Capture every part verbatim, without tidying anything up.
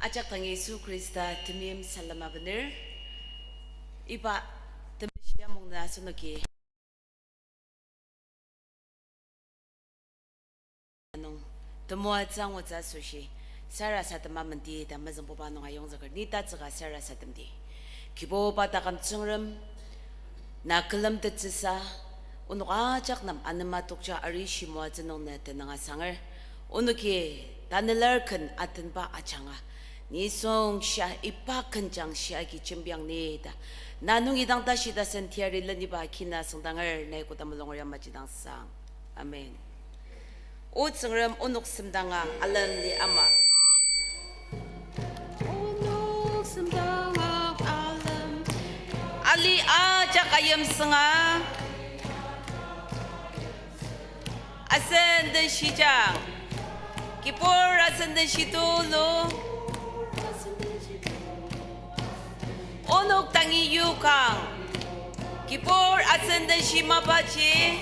Ajak dang Yisu Khrista temeim salem abener. Iba temeshi amung na asenoki nung temoatsü angutsü asoshi sarasadema menti ta mezüngbuba nung ayongzüker ni tatsüka sarasademdi. Kibuba taküm Tsüngrem, na külemtettsüsa, onok ajak nem anema tokja arishi moatsü nung ne tenüng asanger, onoki tanülar ken atenba ajanga nisung shia iba kenjang shia agi jembiang ni ta, na nungi dang tashi tasen teyari leniba kina süngdanger nai koda mulunger yamaji dang sang. Amen. O Tsüngrem, onok semdanga alemli ama. Onok semdanga alem. Ali ajak ayimsünga. Asen den shijang. Kibur asen den shitulu. Onok tangi yukang, kibur asen den shi mapaji,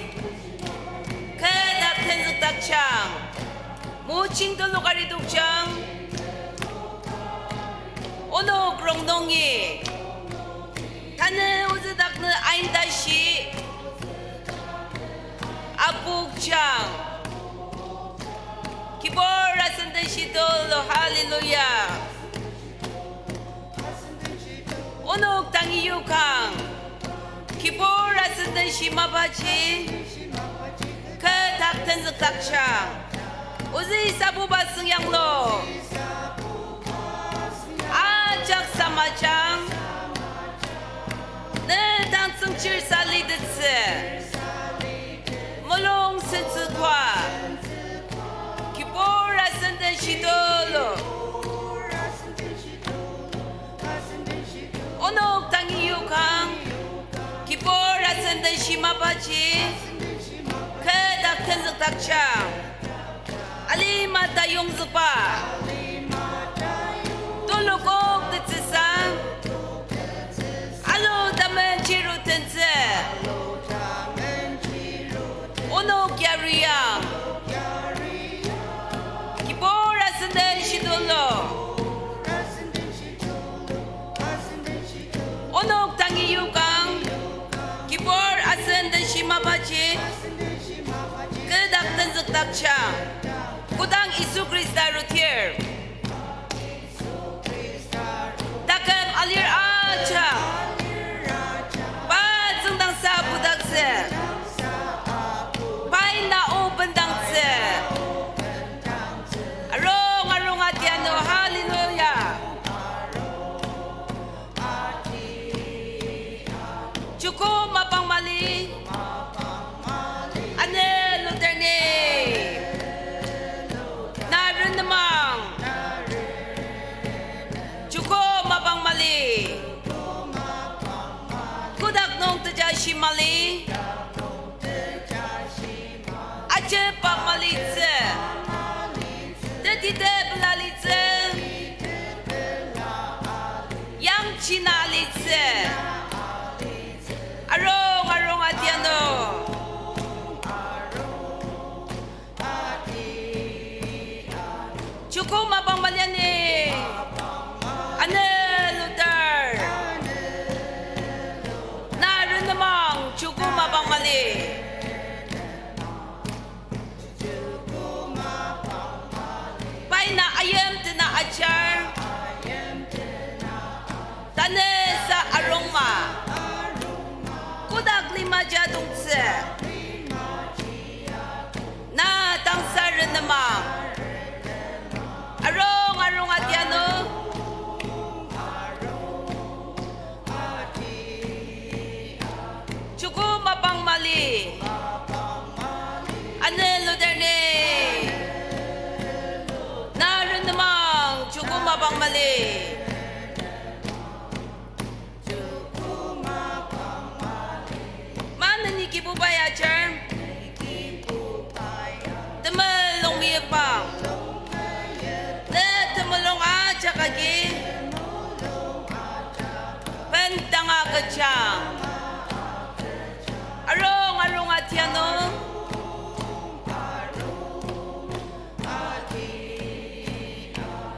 kü dak tenzükdakjang, mojing telok aridokjang, onok rongnungi, tanü ozüdaknü aindashi, apokjang, kibur asen den shitulu, hallelujah. Onok tangi yukang, kibur asen den shi mapaji, kü dak tenzükdakjang, ozü isabuba süngyanglu, ajak samajang, ne dang tsüngchir sa litettsü, mulung sentsükwa, kibur asen den shitulu. Onok tangi yukang, kibur asen den shi mapaji, kü dak tenzükdakjang, alima tayongzükba, tulukok tetsüsa, alu tamen chiru tentsü, onok yariang, kibur asen den shitulu. Onok tangi yukang, kibur asen den shi mapaji, kü dak tenzükdakjang, kodang Yisu Khrista rutir, taküm alir ajak, pa tsüngdangsa pudaktsü, pai na o bendangtsü, arung arung atianu, hallelujah. Chuku mapang mali, ane luterne, na renemang. Chuku mapang mali, kodak nung tejashi mali, ajepa malitsü, tetite pelalitsü, yangchina alitsü, arung arung atianu. Chuku mapang mali ani, ane lutar, na renemang chuku mapang mali. Pai na ayim tena ajar, tanü sa arungma, kodak lima jadongtsü, na tangsa renemang, arung arung atianu. Chuku mapang mali, ane luterne, na renemang chuku mapang mali. Maneni Kibubai ajar, temulung meyipang, ne temulung ajak agi bendanga kechang, arung arung atianu.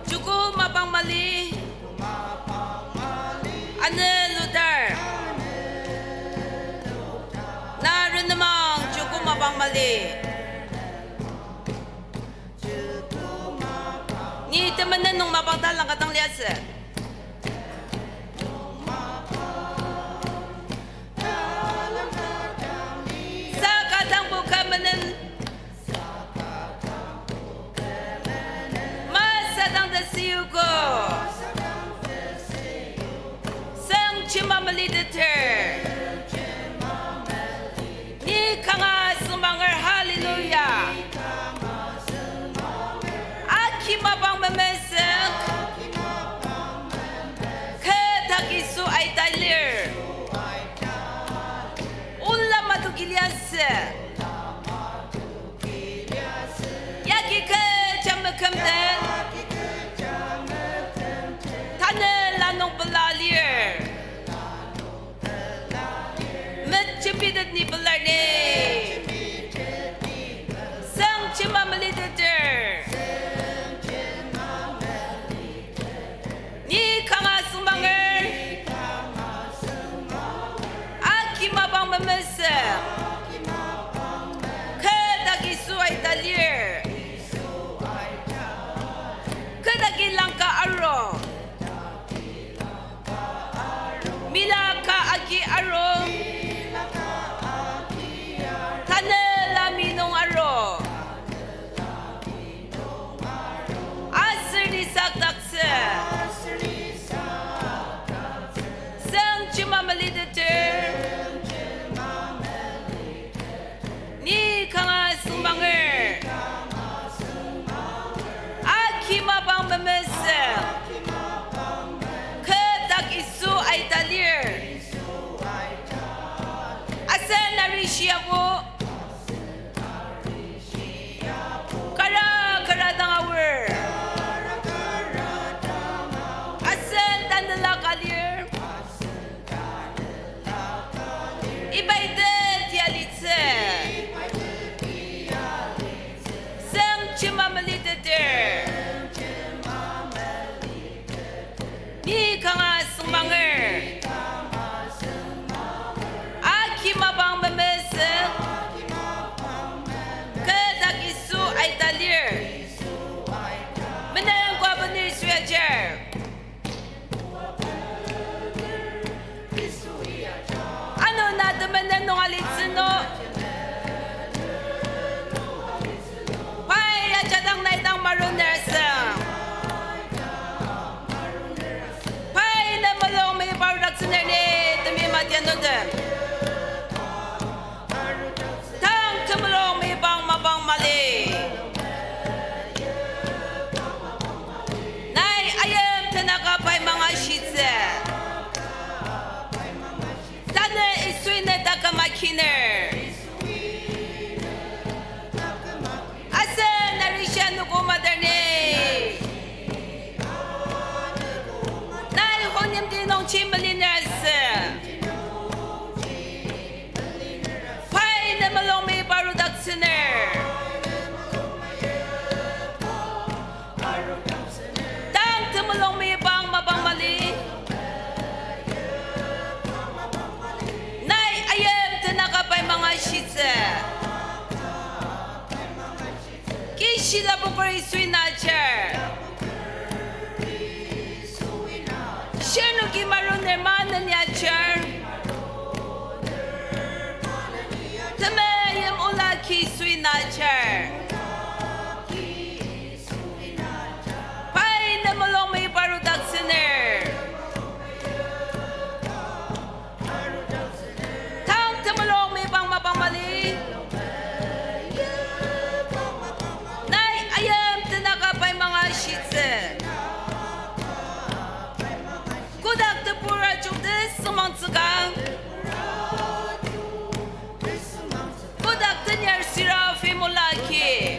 Chuku mapang mali, Menen nung mapang talang ka dang liasü. Saka dangbo kü menen. Masadang ta siyuko. Sengjima meliteter. Ni kanga süngmanger, hallelujah. Aki mapang memesük. Kü dak Yisu aita lir. Ola matoki liasü. Yagi kecha mekümden. Tanela nung pela lir. Mejembitet ni pelar ni. Sengjima meliteter. Ni kanga süngmanger. Aki mapang memesü. Kü dak Yisu aita lir. Kü daki langka aru. Mila ka agi aru. Tanela mi nung aru. Aser ni sakdaktsü. Sengjima meliteter. Ni kanga süngmanger. Aki mapang memesü. Kü dak Yisu aita lir. Asen arishi apu. Kara kara dang aor. Asen tanela ka lir. Iba ita tia litsü. Sengjima meliteter. Ni kanga süngmanger. Aki mapang memesü. Kü dak Yisu aita lir. Menen kwa benir Yisu ajar. Ano na temenen nung alitsü no. Pai ajadang nai dang maruner asü. Pai ne mulung mei parudaktsüner ni temi matianutem. Tang temulung meyipang mapang mali. Nai ayim tenaka pai mangashitsü. Tanü Yisui ne taküm akiner. Asen arishi anogo madarni. Nai honimti nungji meliner asü. Pai ne mulung mei parudaktsüner. Tang temulung meyipang mapang mali. Nai ayim tenaka pai mangashitsü. Kishi lapoker Yisui na ajar. Shirnoki maruner maneni ajar. Temeim ola ki Yisui na ajar. Pai ne mulung mei parudaktsüner. Tang temulung meyipang mapang mali. Nai ayim tenaka pai mangashitsü. Kotak tebur ajung tesüngmangtsüka. Kotak tenyar seraphim ola ki.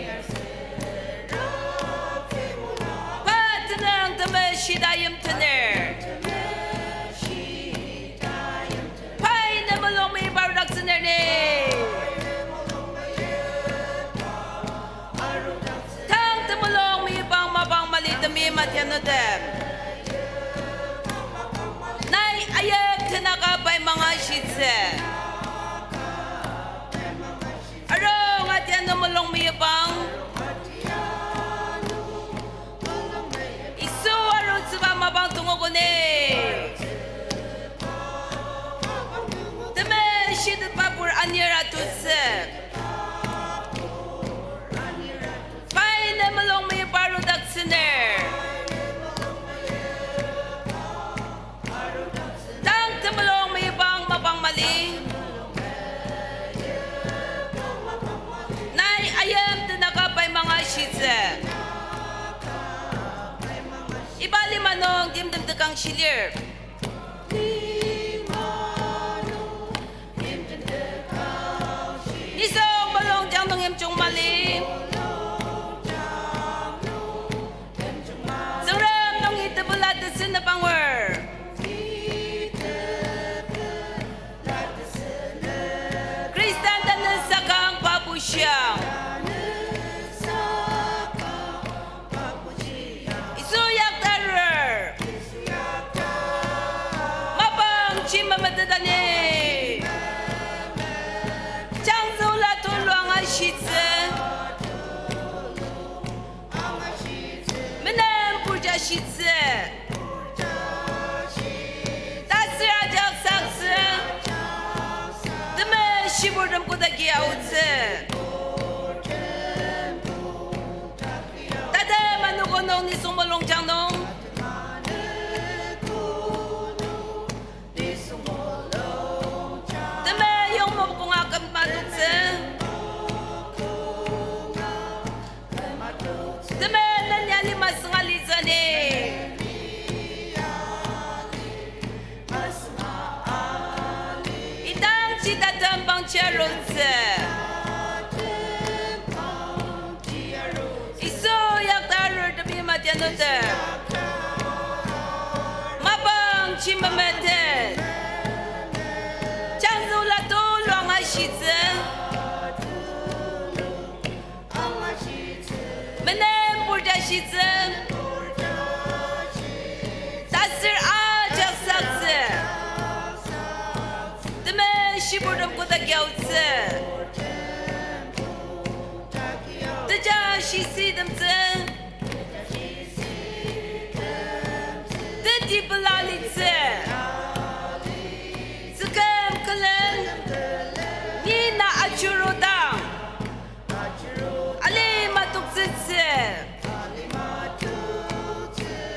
Nung timtem tekang shilir. Nisung mulungjang nung yimjung mali. Tsüngrem nungi tepela tesünep angur. Khristan tanü sakang pa bushiang. Yisu yaktarer. Mapang ji memetet ani. Changzüla tulu angashitsü. Menem purja shitsü. Tasür ajak saktsü. Temeshi purtem kodaki aotsü. Tatem anogo nung nisung mulungjang nung. Temeyong mopukong aküm matoktsü. Temenen yali masünga litsü ni. Idangji tatem pangji arutsü. Yisu yakta arurtemi matianute. Mapang ji memetet. Changzüla tulu angashitsü. Menem purja shitsü. Tasür ajak saktsü. Temeshi purtem kodaki aotsü. Teja shisitemtsü. Teti pela litsü. Tsüküm külen. Ni na ajurudang. Ali matoktsütsü.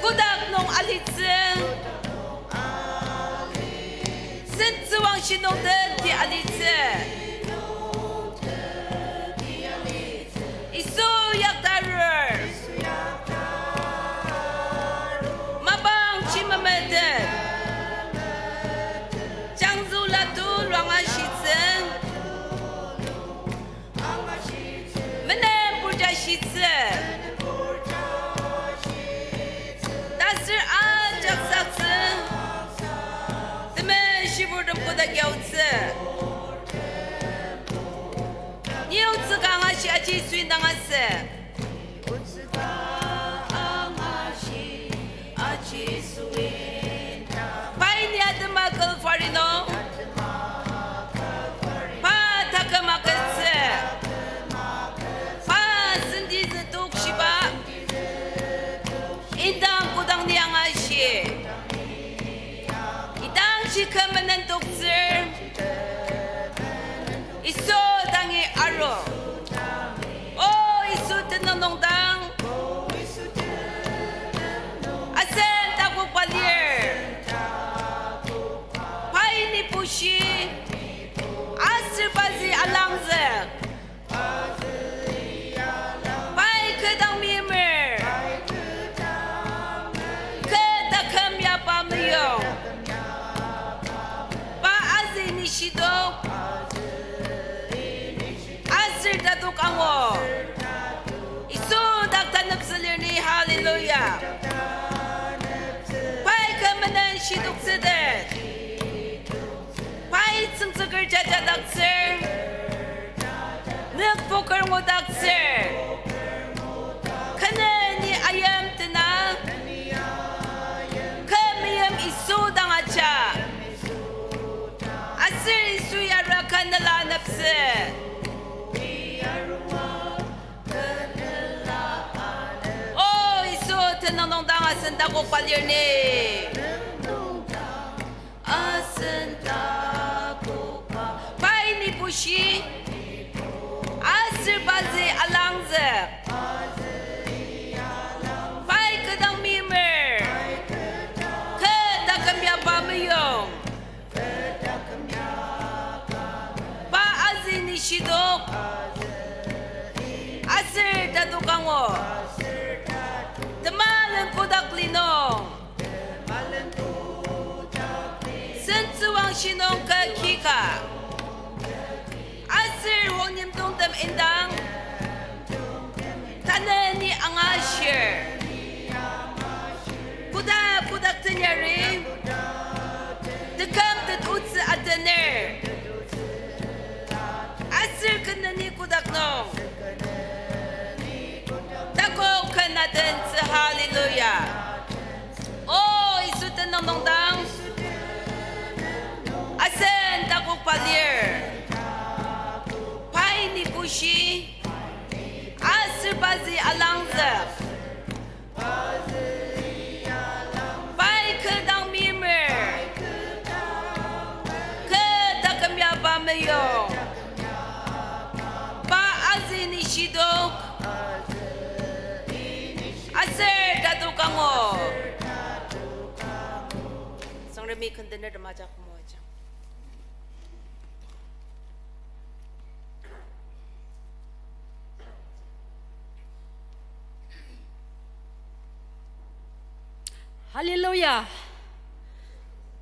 Kotak nung alitsü. Sentsüwangshi nung teti alitsü. Yisu yaktarer. Mapang ji memetet. Changzüla tulu angashitsü. Menem purja shitsü. Tasür ajak saktsü. Temeshi purtem kodak aotsü. Ni otsü ka angashi aji süindang asü. Pai ni atema Kalvari nung. Pa taküm agütsü. Pa sentizü tokshiba. Indang kodang ni angashi. Idangji kü menen toktsür. Yisu dangi aru. O Yisu tenüng nungdang. Asen takokba lir. Pai ni bushi. Aser pazi alangzük. Pai kü dang meimer. Kü taküm ya pa meyong. Pa azü ni shidok. Aser tatok angu. Yisu dak taneptsü lir ni, hallelujah. Pai kü menen shidoktsütet. Pai tsüngtsüker jajadaktsür. Nükpoker ngudaktsür. Kü neni ayim tena. Kü meyim Yisu dang aja. Aser Yisu ya raka nela aneptsü. O Yisu tenüng nungdang asen takokba lir ni. Asen takokba. Pai ni bushi. Aser pazi alangzük. Pai kü dang meimer. Kü taküm ya pa meyong. Pa azü ni shidok. Aser tatok angu. Temalen kodak li nung. Aser wongyimtongtem indang, tanü ni angashir. Koda kodak tenyari, tekümtet otsü atener. Aser keneni kodak nung takok ken atentsü, hallelujah. O Yisu tenüng nungdang, asen takokba lir. Pai ni kushi, aser pazi alangzük. Pai kü dang meimer, kü taküm ya pa meyong. Pa azi ni shidok, aser tatok angu. Tsüngremi ken tener tema ajak moajang. Hallelujah.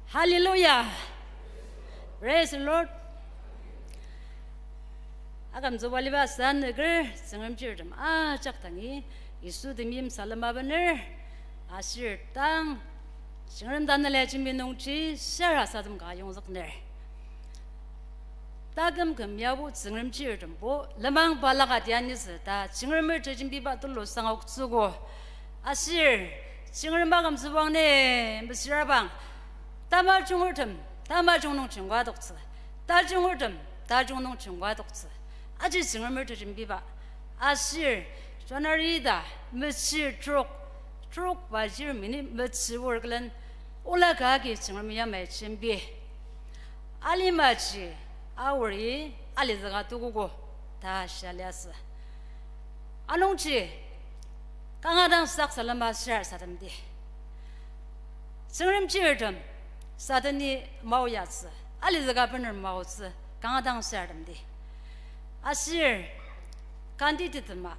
Hallelujah. Praise the Lord. Akümtsüba aliba san nüker Tsüngrem chirtem ajak dangi Yisu temeim salem abener, aser tang Tsüngrem tanela jembi nungji sarasadem ka ayongzükner. Taküm küm yabo Tsüngrem chirtembo lenmang balaka tianitsü ta Tsüngremer tejembiba tulu sangoktsüogo. Aser Tsüngrem akümtsübang ne mesürabang, tamajungertem tamajung nung jungka adoktsü, tajungertem tajung nung jungka adoktsü. Aji Tsüngremer tejembiba. Aser January ita metsür trok, trok bajir minute metsür wor külen ola ka agi Tsüngrem yamai jembi. Alimaji aori alizüka tukogo ta shia liasü. Anungji kanga dang sak salema sarasademdi. Tsüngrem chirtem Satani maoyatsü, alizüka bener maotsü, kanga dang sarasademdi. Aser kanditetema,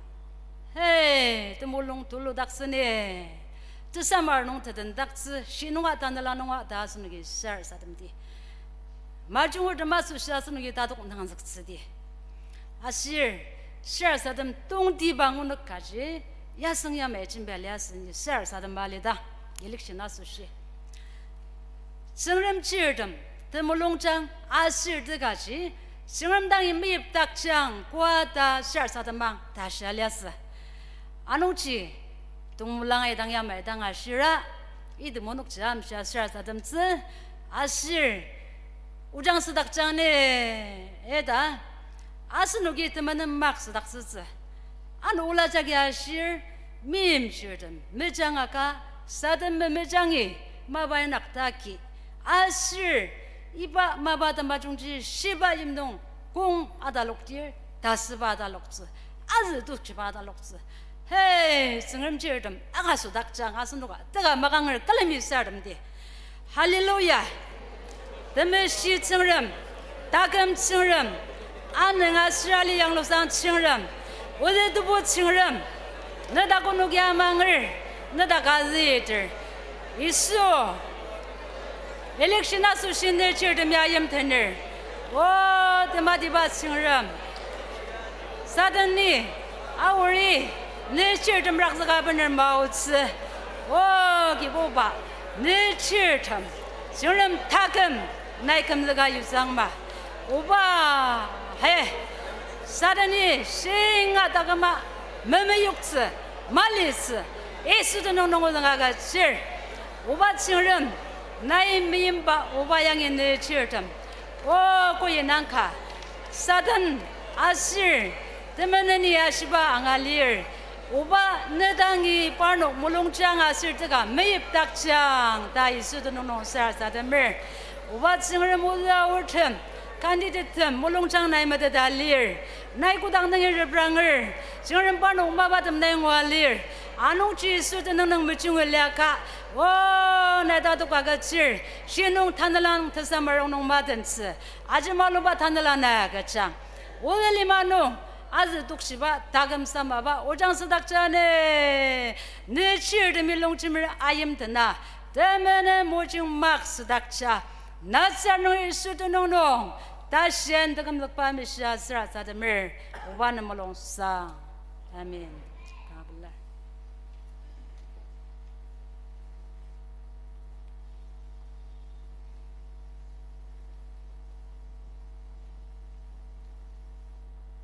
he, temulung tuludaktsü ni, tesamar nung tetendaktsü, shi nunga tanela nunga ta asenoki sarasademdi. Majungurtem asoshi asenoki tatok nangzüktsüdi. Aser sarasadem tongtiba onük kaji, yasüng yamai jembi liasü ni sarasadem alidang, election asoshi. Tsüngrem chirtem temulungjang aser tekaji, Tsüngrem dangi meyipdakjang koa ta sarasademang ta shia liasü. Anungji, tongmulang idang yamai dang ashira, item onükji amshia sarasademtsü, aser ojang südakjang ni, ita, asenoki temenen mak südaktsütsü. Ano ola jagi ashir, meimchirtem mejangaka, sadem memejangi, mapa inyakdaki. Aser iba mapa temajungji shiba yimdong kong atalokdir, tasüba ataloktsü, azü tuchiba ataloktsü. Hey, Tsüngrem chirtem akasüdakjang asenoka teka makanger külemi sarasademdi. Hallelujah. Temeshi Tsüngrem, taküm Tsüngrem, anenga sürali yanglusang Tsüngrem, odi tebu Tsüngrem, ne dak onok ya amanger, ne dak azüter. Yisu, election asoshi ne chirtem ya yimtener. O, tematiba Tsüngrem, Satani aori ne chirtem rakzüka bener maotsü. O Kibuba, ne chirtem, Tsüngrem taküm nai kümzüka yuzangma. Oba, he, Satani shinga taküma memeyoktsü, malitsü, Yisu tenüng nung ozüng agütsür. Oba Tsüngrem, nai meimba oba yangi ne chirtem, o koinangka, Satan aser temeneni ashiba anga lir. Oba, ne dangi parnok mulungjang aser teka meyipdakjang ta Yisu tenüng nung sarasademer. Oba Tsüngrem, ozü aortem, candidatetem mulungjang nai meteta lir. Nai kodang nungi repranger, Tsüngrem, parnok mapatem nai ngua lir. Anungji Yisu tenüng nung mejungi liaka, o, nai tatok agütsür. Shi nung tanela nung tesamer rongnung matentsü, ajemaluba tanela nai agüjang. Ozü lima nung azü tukshiba taküm samaba ojang südakja ne, ne chirtemi longjemer ayimtena, temenen mojing mak südakja. Nazareth nung Yisu tenüng nung, tashi-a tekümzükba mishia sarasademer, oba nem mulungsang. Amen. Kanga pelar.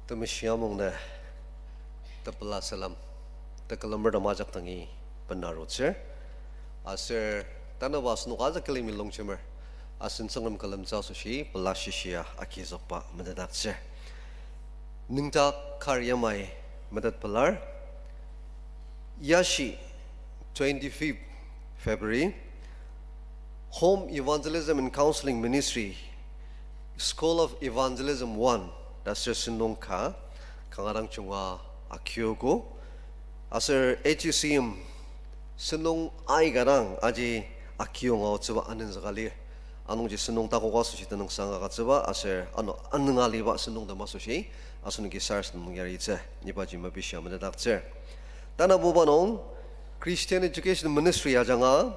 Temeshi amung nü tepela salem tekülemertem ajak dangi bena arutsür. Aser tanüba asenok ajak külemi longjemer asen Tsüngrem külemtsü asoshi pela shishia agizükba metetdaktsür. Nüngdak kar yamai metet pelar. Yashi, twenty-fifth February, Home Evangelism and Counseling Ministry, School of Evangelism one, ta aser sentong ka, kanga dang junga akiogo. Aser H E C M sentong aika dang aji akiyonga aotsüba anenzüka lir. Anungji sentong takoka asoshi tenüngsang agütsüba, aser ano anenga aliba sentongtem asoshi, asenoki sarasadem nung yaritsü, ibaji mepishia metetdaktsür. Tanabuba nung, Christian Education Ministry ajanga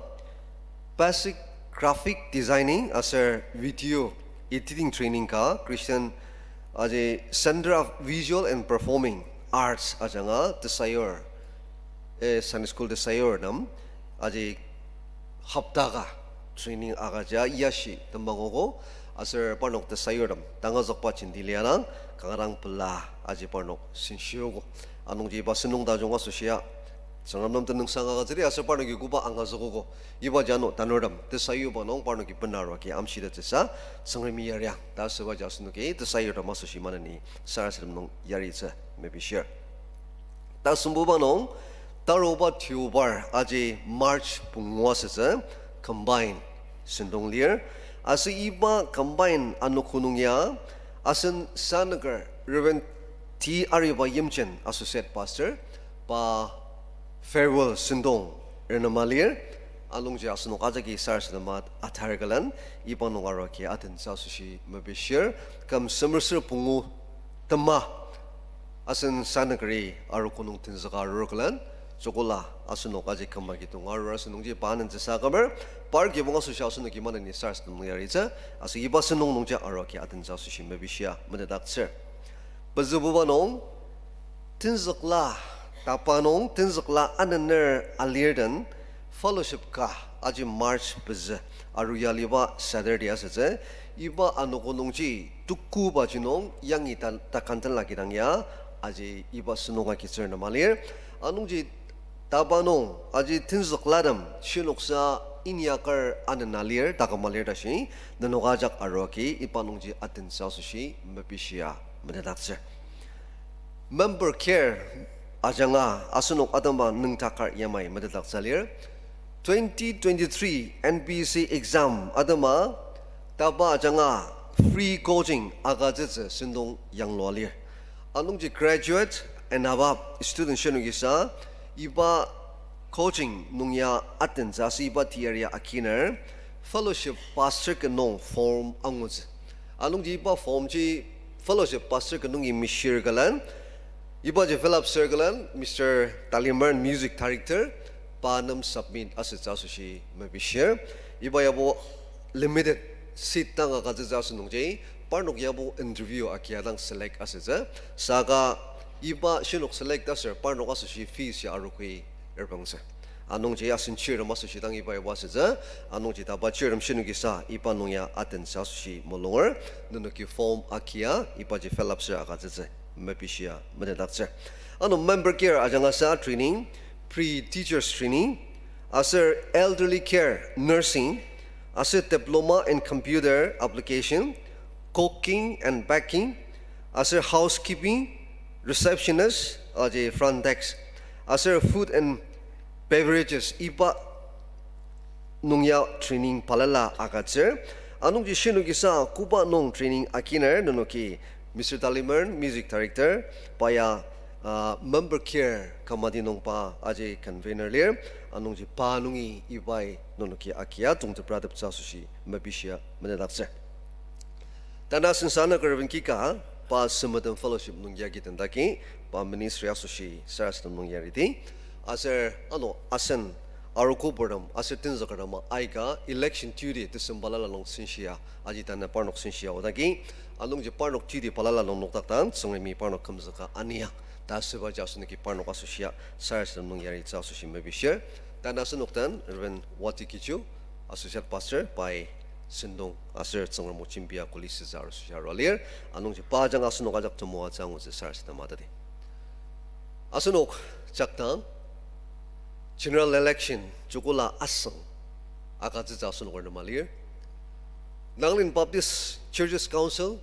basic graphic designing aser video editing training ka Christian aji Center of Visual and Performing Arts ajanga tesayur, eh, Sunday school tesayur nem aji hopta ka training agüja yashi tembangogo, aser parnok tesayurtem tangazükba jenti liadang kanga dang pela aji parnok senshiogo. Anungji iba sentong tajung asoshia Tsüngrem nem tenüngsang agütsüdi aser parnoki koba angazükogo. Ibaji ano tanurtem tesayuba nung parnoki bena arua agi amshitettsüsa Tsüngremi yariang ta asübaji asenoki tesayurtem asoshi maneni sarasadem nung yaritsü mepishir. Tasembuba nung, taruba tiobar aji March pungu asütsü, combine sentong lir. Aser iba combine anogo nung ya, asen sanaker Reverend T Ariba Yimchen, Associate Pastor, pa farewell sentong renema lir. Anungji asenok ajaki sarasadema atar külen, iba nung arua agi atentsü asoshi mepishir, küm semer ser pungu tema asen sanakeri arogo nung tenzüka arur külen, jokola asenok aji küma kidong arur asünungji pa anentsüsa kümer, par kibong asoshi asenoki maneni sarasadem nung yaritsü, aser iba sentong nungji arua agi atentsü asoshi mepishia metetdaktsür. Pezübuba nung, tenzükla, tapa nung tenzükla anener alirden fellowship ka aji March pezü aru yaliba Saturday asütsü, iba anogo nungji tukubaji nung yangi ta, takantenla kidang ya, aji iba sentong agitsür nema lir. Anungji tapa nung aji tenzüklatem shinoksa inyakar anena lir, taküma lir tashi, nenok ajak arua agi iba nungji atentsü asoshi mepishia metetdaktsür. Member care ajanga asenok atema nüngdakar yamai metetdaktsü lir. Twenty twenty-three N P C exam atema tapa ajanga free coaching agütsütsü sentong yanglua lir. Anungji graduate and above student shinokisa iba coaching nung ya atentsü aser iba teyari akiner fellowship pastor ka nung form angutsü. Anungji iba form ji fellowship pastor ka nungi mishir külen, ibaji fill up sür külen, Mister Talimer, music director, pa nem submit asütsü asoshi mepishir. Iba yabo limited seat dang agütsütsü asünungji, parnok yabo interview agia dang select asütsü. Saka iba shinok select aser parnok asoshi fees ya arogo-i erpangtsü. Anungji asen chirtem asoshi dang iba yabo asütsü, anungji tapa chirtem shinokisa iba nung ya atentsü asoshi mulunger, nenoki form agia ibaji fill up sür agütsütsü mepishia metetdaktsür. Ano member care ajangasa training, pre-teachers training, aser elderly care, nursing, aser diploma in computer application, cooking and baking, aser housekeeping, receptionist, aji front desk, aser food and beverages iba nung ya training balala agütsür. Anungji shinokisa koba nung training akiner nenoki Mister Talimer, music director, pa ya, ah, member care committee nung pa aji convener lir, anungji pa nungi ibai nenoki agia tongteprateptsü asoshi mepishia metetdaktsür. Tanü asen sanaker Reverend Kika, pa Semeten Fellowship nung yagi tendaki, pa ministry asoshi sarasadem nung yariti. Aser ano asen arogo purtem aser tenzükertem aika election duty December balala nung senshia, aji tanü parnok senshia odagi, anungji parnok duty balala nung nokdakdang Tsüngremi parnok kümzüka aniang ta asübaji asenoki parnok asoshia sarasadem nung yaritsü asoshi mepishir. Tanü asenok den Reverend Wati Kichu, Associate Pastor, pai sentong aser Tsüngrem o jembia kuli sütsü arusoshi arua lir. Anungji pa ajanga asenok ajak temoatsü angutsü sarasadema tati. Asenok jakdang general election joko la asüng agütsütsü asenok arnema lir. Nagaland Baptist Churches Council,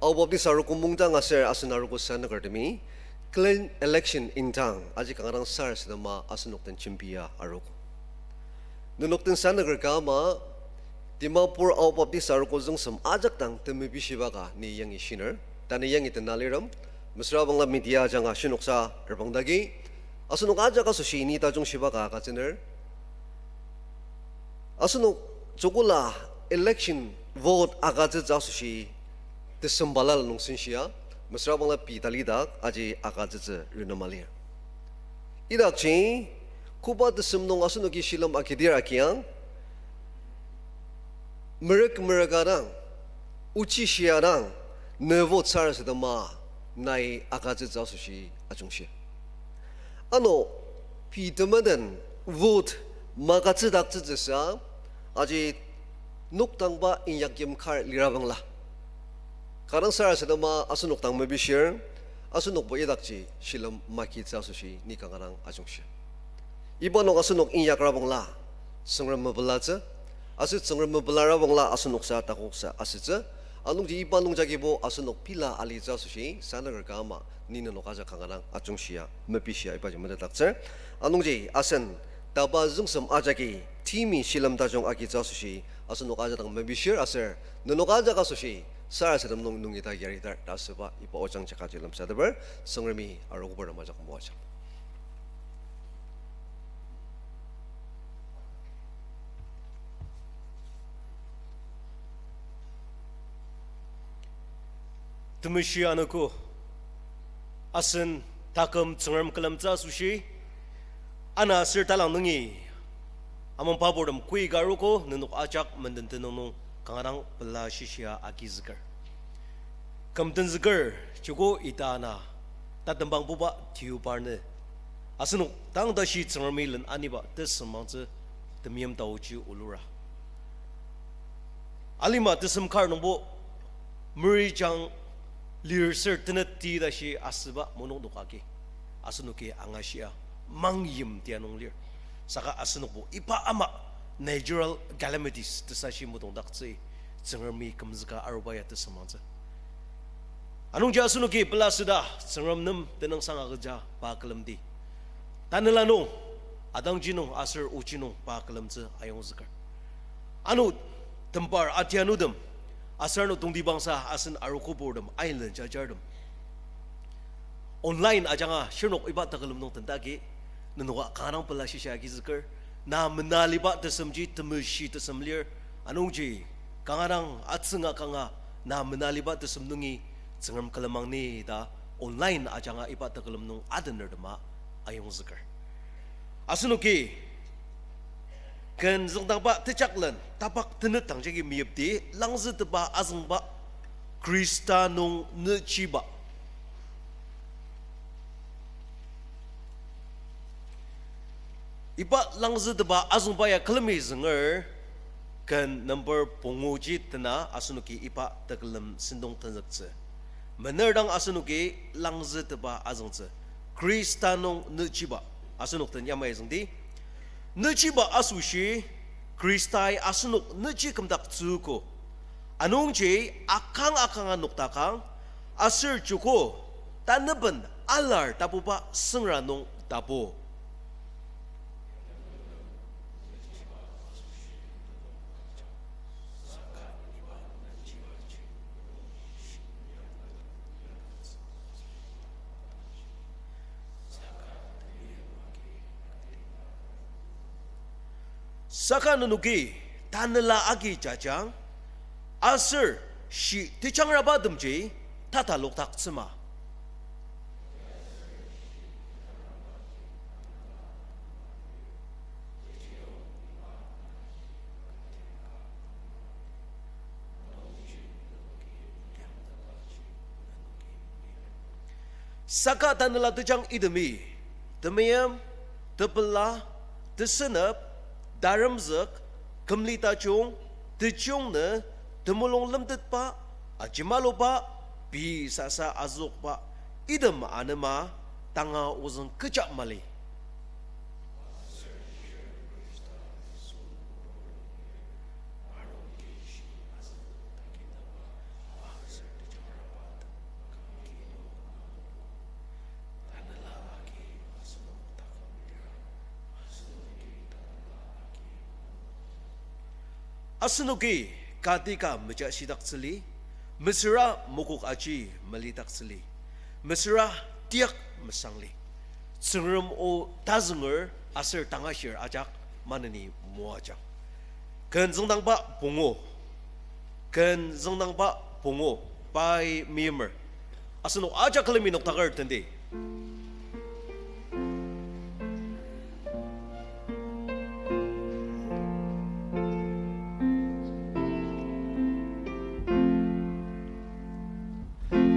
Ao Baptist Arogo Mungdang aser asen arogo sanükertemi clean election indang aji kanga dang sarasadema asenok den jembia arogo. Nenok den sanüker ka ama, Dimapur Ao Baptist Arogo züngsem ajak dang temebishiba ka ni yangi shiner, tanü yangi tena lirtem, mesüra bangla media ajanga shinoksa reprangdagi, asenok ajak asoshi ni tajung shiba ka agütsüner. Asenok joko la election vote agütsütsü asoshi December balala nung senshia, mesüra bangla pei talidak aji agütsütsü renema lir. Idakji, koba tesem nung asenoki shilem agidir agiang, merük merüka dang, ochi shia dang, ne vote sarasadema nai agütsütsü asoshi ajungshi. Ano, pei temeden vote magütsüdaktsütsüsa, aji nokdangba inyakyim kar lira bangla, kanga dang sarasadema asenok dang mepishir, asenokbo idakji shilem magitsü asoshi ni kanga dang ajungshi. Iba nung asenok inyakra bangla, Tsüngrem mepelatsü, aser Tsüngrem mepelara bangla asenoksa takoksa asütsü, anungji iba nungjagibo asenok pela alitsü asoshi sanüker ka ama ni nenok ajak kanga dang ajungshia, mepishia ibaji metetdaktsür. Anungji asen taba züngsem ajaki temi shilem tajung agitsü asoshi asenok ajak dang mepishir aser nenok ajak asoshi sarasadem nung nungi ta yaridar ta asüba iba ojang jaka ji lemsateper, Tsüngremi arogo purtem ajak moajang. Temeshi anogo, asen taküm Tsüngrem külemtsü asoshi, ana aser talang nungi amangba purtem koika arogo nenok ajak menden tenüng nung kanga dang pela shishia agizüker. Küm tenzüker, joko ita ana tatembangbuba tiubarnü asenok tang tashi Tsüngremi len aniba tesüngmangtsü temeim taoji olura. Alima tesem kar nungbo merijang lir ser teneti tashi asüba monoknok agi asenoki angashia mangyim tia nung lir. Saka asenokbo iba ama natural calamities tesashi motongdaktsü, Tsüngremi kümzüka aruba ya tesüngmangtsü. Anungji asenoki pela süda Tsüngrem nem tenüngsang agüja pa külemdi. Tanela nung, atangji nung aser oji nung pa külemtsü ayongzüker. Ano tembar atianutem, aser ano tongtibangsa asen arogo purtem, ailen jajartem online ajanga shirnok iba tekülem nung tendagi, nenoka kanga dang pela shishia agizüker, na menaliba tesemji temeshi tesem lir, anungji kanga dang atsünga kanga na menaliba tesem nungi Tsüngrem külemang ni ta online ajanga iba tekülem nung adener tema ayongzüker. Asenoki ken züngdangba tejaklen tapak tenet dangjagi meyipdi, langzütepa azüngba, Khrista nung nüchiba. Iba langzütepa azüngba ya külemi zünger, ken number punguji tena asenoki iba tekülem sentong tenzüktsü. Mener dang asenoki langzütepa azüngtsü. Khrista nung nüchiba. Asenok den yamai züngdi. Nüchiba asoshi Khristai asenok nüchi kümdaktsüogo. Anungji akang akanga noktakang, aser joko tanaben alar tapuba süngra nung tapu. Saka nenoki tanela agi jajang, aser shi tejangrabatemji tatalokdaktsüma. Saka tanela tejang itemi, temeim, tepela, tesünep, taremzük, kümli tajung, tejung nü, temulung lemtetba, ajemaluba, pei sasa azükba, item anema, tanga ozüng kecha mali. Asenoki kati ka mejashidaktsüli, mesüra mokok aji melidaktsüli, mesüra tiak mesangli. Tsüngrem o tazünger aser tangashir ajak maneni moajang. Ken züngdangba pungu. Ken züngdangba pungu. Pai meimer. Asenok ajak külemi noktaker tendi.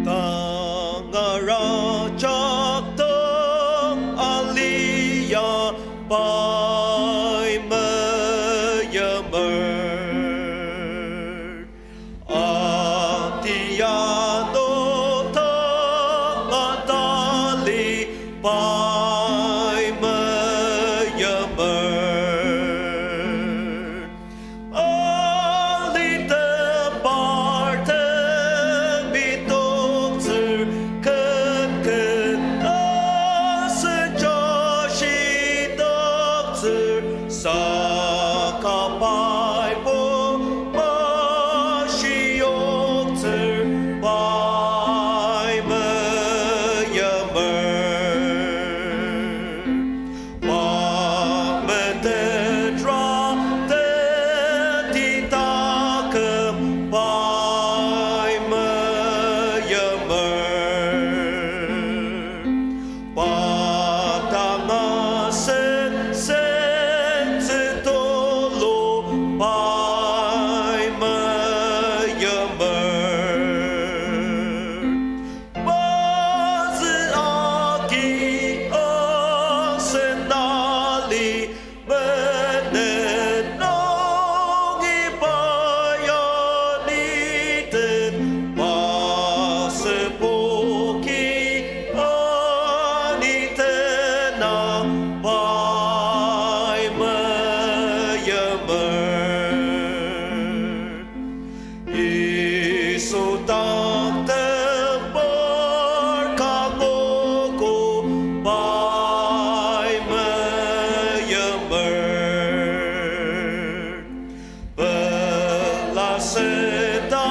Tangara jakdang alia pai meimer. Atia nokdang atali pai meimer. Alitem partem bitoktsür ken ken asen jashidaktsür saka pai bo mashiyoktsür pai meimer. Pa metetra teti taküm pai meimer. Pa tanga sen sentsü tulu pai meimer. Pazü agi asen ali menen nungi paya niten, pazü poki ani tena pai meimer. Yisu taktem par kangogo pai meimer. Pela seta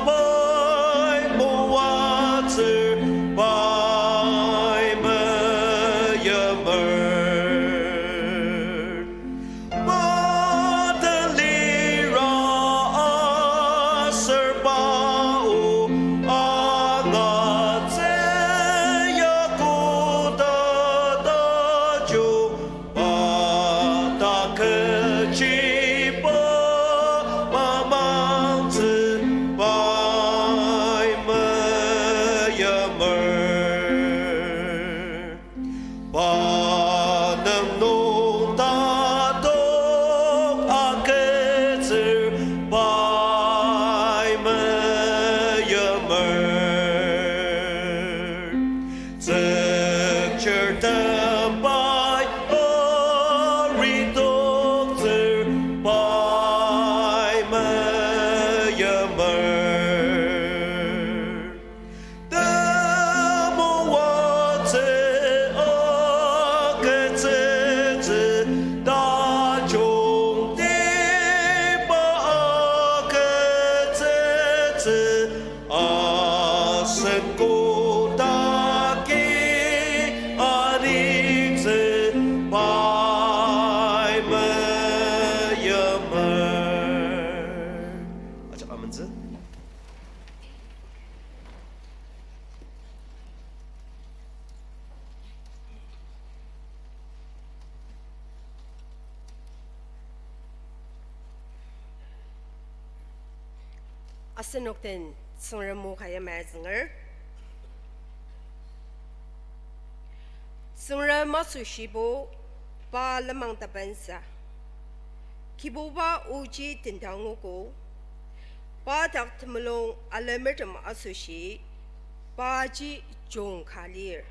pai moatsür pai meimer. Matelira aser pa o angatsü ya koda tajung, pa ta kechiba mamangtsü pai meimer. Pa nem nung tatok agütsür pai meimer. Tsükchirtem pai aridoktsür pai meimer. Temoatsü agütsütsü tajungtiba agütsütsü asen kodaki anitsü pai meimer. Ajak amentsü. Asenok den Tsüngrem o ka yamai azünger. Tsüngrem asoshibo, pa lenmang tapensa. Kibuba oji tendangogo, pa dak temulung alemertem asoshi, paji jungka lir.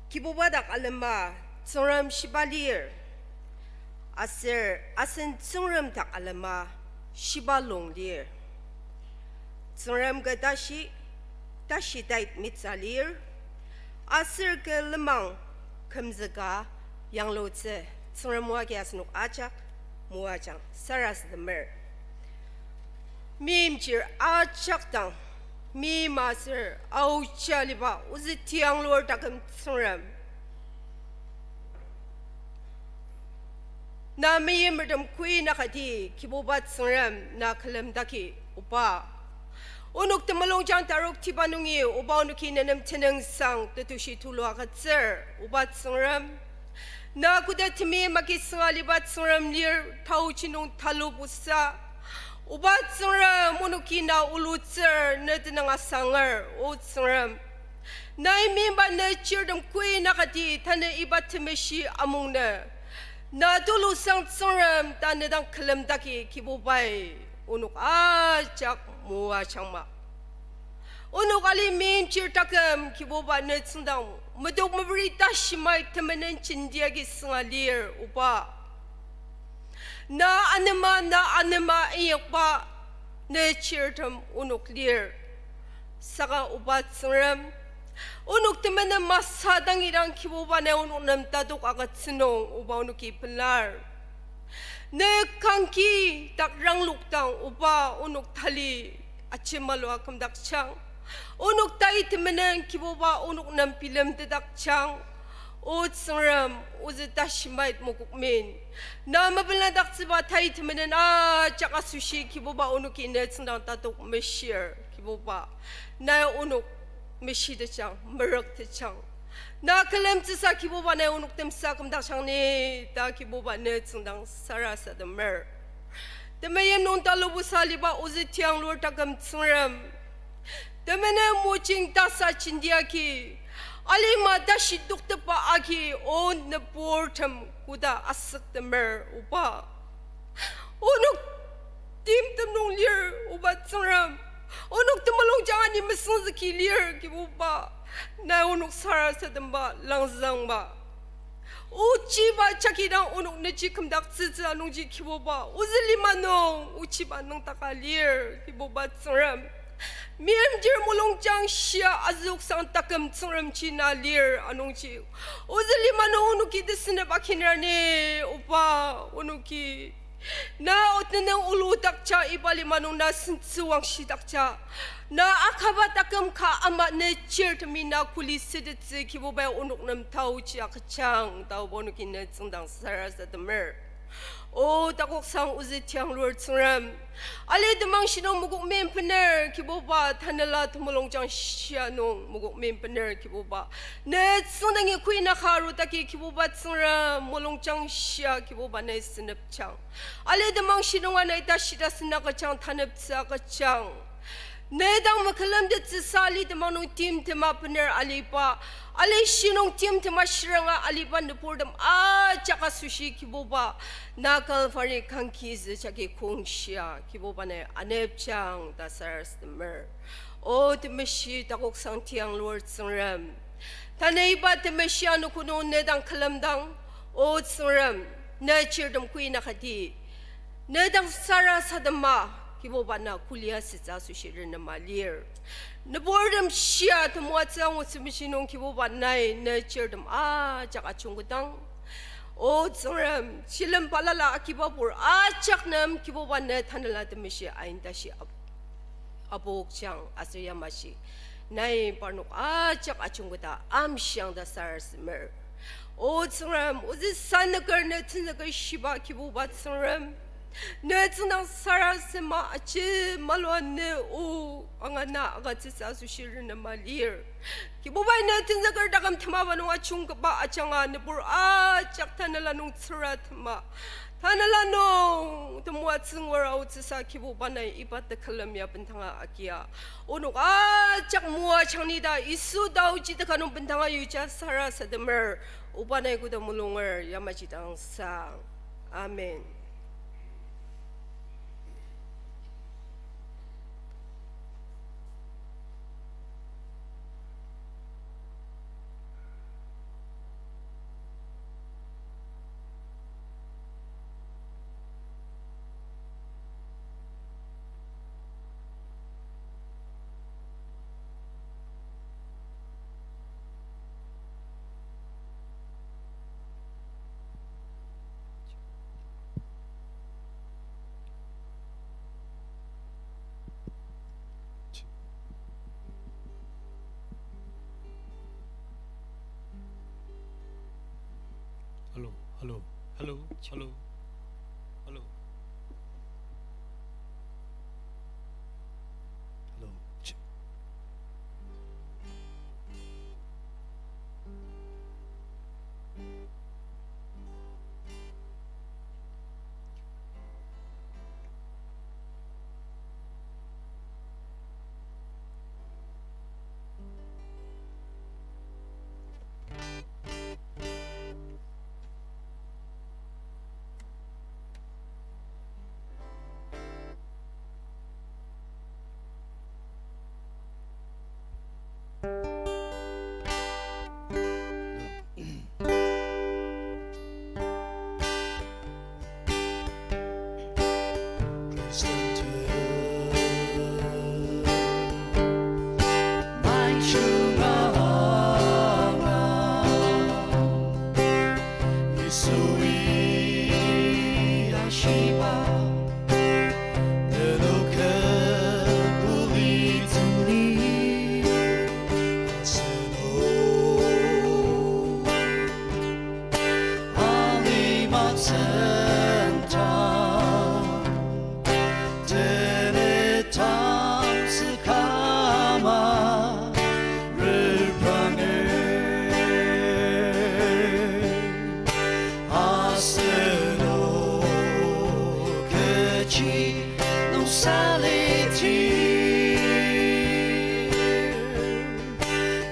Kibuba dak alema Tsüngrem shiba lir, aser asen Tsüngrem dak alema shiba lung lir. Tsüngrem kü tashi, tashi tait mitsa lir, aser kü lenmang kümzüka yanglutsü. Tsüngrem o agi asenok ajak moajang sarasademer. Meimchir ajak dang, meima aser aoja aliba ozü tianglur taküm Tsüngrem, na meimertem kuinakati Kibuba Tsüngrem na külemdaki, Oba. Onok temulungjang tarok tiba nungi, Oba, onoki nenem tenüngsang tetushi tulu agütsür, Oba Tsüngrem. Na koda temeim agi sünga aliba Tsüngrem lir, taochi nung talubusa. Oba Tsüngrem, onoki na ulutsür, ne tenüng asanger, O Tsüngrem. Nai meimba ne chirtem kuinakati tanü iba temeshi amungnü, na tulusang Tsüngrem ta ne dang külemdaki Kibubai, onok ajak moajangma. Onok ali meimchir taküm Kibuba ne tsüngdang medok meperi tashimai temenen jenti agi sünga lir, Oba. Na anema, na anema inyakba ne chirtem onok lir. Saka Oba Tsüngrem, onok temenen masü dang idang Kibuba nai onok nem tatok agütsü nung Oba onoki pelar. Ne kangki dak ranglokdang Oba onok tali ajemalua kümdakjang. Onok tai temenen Kibuba onok nem bilemtetdakjang. O Tsüngrem, ozü tashimait mokokmen, na mepeladaktsüba tai temenen ajak asoshi Kibuba onoki ne tsüngdang tatok meshir Kibuba. Nai onok meshitejang, merüktejang. Na külemtsüsa Kibuba nai onok temsa kümdakjang ni ta Kibuba ne tsüngdang sarasademer. Temeim nung talubusa aliba ozü tianglur taküm Tsüngrem, temenen mojing tasa jenti agi, alima tashi toktepa agi, o nüburtem koda asüktemer Oba. Onok timtem nung lir Oba Tsüngrem. Onok temulungjang ani mesüngzüki lir Kibuba. Nai onok sarasademba langzangba. Ochiba jagi dang onok neji kümdaktsütsü anungji Kibuba, ozü lima nung ochiba nüngdaka lir Kibuba Tsüngrem. Meimchir mulungjang shia azüksang taküm Tsüngremji na lir anungji, ozü lima nung onoki tesünep akinra ni, Oba, onoki na otenüng uludakja, iba lima nung na sentsüwangshidakja, na akaba taküm ka ama ne chirtemi na kuli sütettsü Kibubai onok nem taochi agüjang ta Oba onoki ne tsüngdang sarasademer. O takoksang ozü tianglur Tsüngrem, ali temang shinung mokokmen bener Kibuba, tanela temulungjang shia nung mokokmen bener Kibuba, ne tsüngdangi kuinaka arudaki Kibuba Tsüngrem, mulungjang shia Kibuba nai senepjang. Ali temang shinunga nai tashi tasen agüjang, taneptsü agüjang. Ne dang mekülemtettsüsa ali temang nung timtema bener aliba, ali shinung timtema shiranga aliba nüburtem ajak asoshi Kibuba, na Calvary kangkizü jagi kongshia Kibuba nai anepjang ta sarasademer. O temeshi takoksang tianglur Tsüngrem, tanü iba temeshi anogo nung ne dang külemdang, O Tsüngrem, ne chirtem kuinakati ne dang sarasadema Kibuba na kulia sütsü asoshi renema lir. Nüburtem shia temoatsü angutsü meshi nung Kibuba nai ne chirtem ajak ajungketang. O Tsüngrem, shilem balala akibabur ajak nem Kibuba ne tanela temeshi aintashi ap- apokjang aser yamaji nai parnok ajak ajungketa amshiang ta sarasademer. O Tsüngrem, ozü sanüker ne tenzüker shiba Kibuba Tsüngrem, Ne tsüngdang sarasadema aji malua ne o anga na agütsütsü asoshi renema lir. Kibubai ne tenzüker taküm temaba nung ajungkaba ajanga nübur ajak tanela nung tsüratema. Tanela nung temoatsü ngura aotsüsa Kibuba nai iba tekülem ya bendanga agia. Onok ajak moajang ni ta Yisu taoji teka nung bendanga yuja sarasademer. Oba nai koda mulunger yamaji dang sang. Amen. Hello, hello, hello, hello, hello. Hello. Aseno alima tsüngdang, tenet tamsü kama repranger. Aseno kechi nung saliti.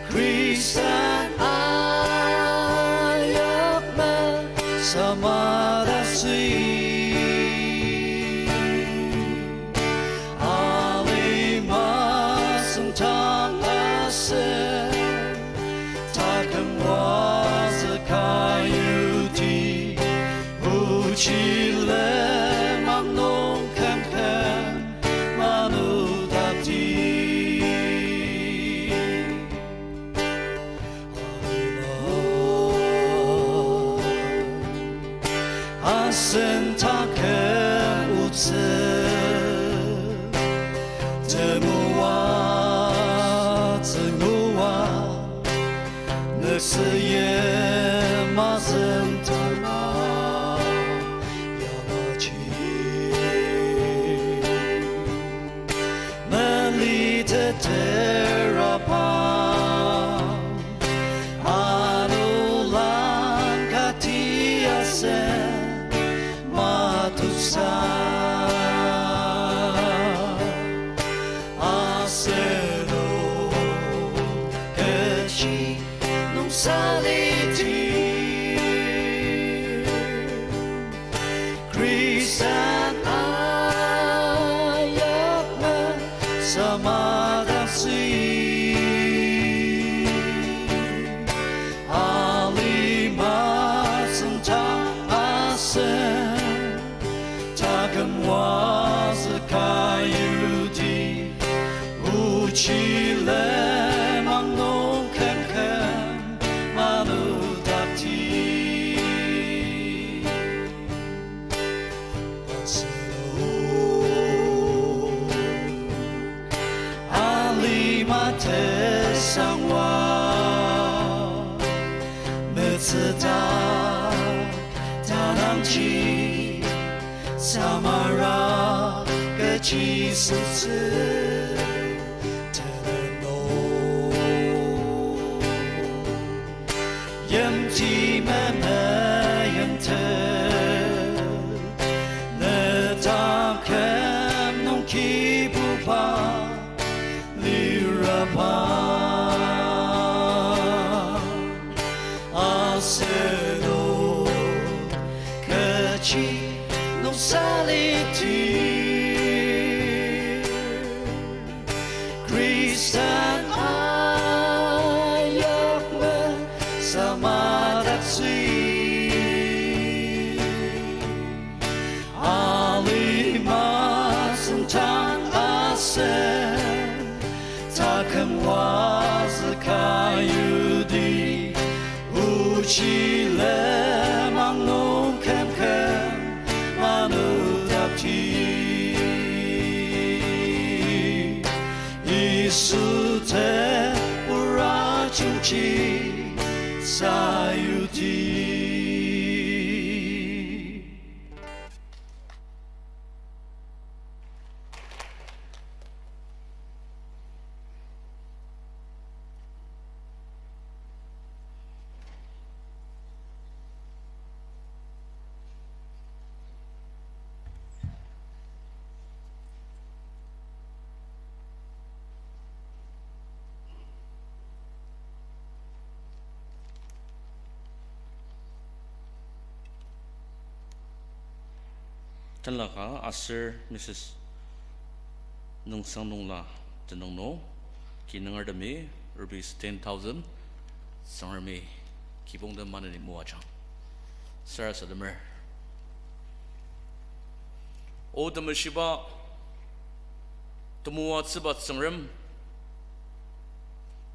Khristan ayakma samadasi. Alima tsüngdang asen, taküm wazüka yuti, ochi lenmang nung kümküm manudakti. Asen taküm otsü, temoatsü ngua, nüktsü yamazen tanga yamaji. Meliteter apang, anulang kati asen matusa. Aseno kechi nung saliti. Khristan ayakma samadangsi. Alima tsüngdang asen, taküm wazüka yuti, ochi lenmang nung kümküm manudakti. Aseno alima tesangwa, metsüta tanangji, Samara kechi sentsü tenüng nung, yimti memeyimtet, ne taküm nung Kibuba liraba. Asenok kechi nung salitir, Khristan ayakmen samadaktsü. Alima sentang asen, taküm wazüka yudi, ochi lenmang nung kümküm manutepti. Yisu tepur ajungji sayuti. Tenlaka aser Missus Nungsang Nungla tenüng nung, kinungertemi rupees ten thousand, Tsüngremi kibongtem maneni moajang. Sarasademer. O temeshiba, temoatsüba Tsüngrem,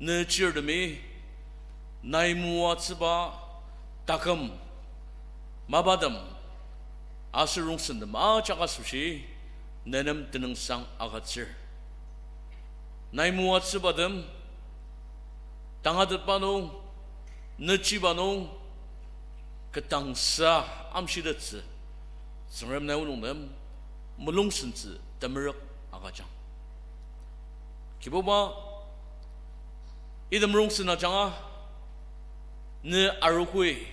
ne chirtemi, nai moatsüba taküm, mapatem, aser rongsentem ajak asoshi, nenem tenüngsang agütsür. Nai moatsübatem, tangatetba nung, nüchiba nung, ketdangsa amshitettsü, Tsüngrem nai onok nem mulungsentsü temerük agüjang. Kibuba, item rongsen ajanga, ne arogoi,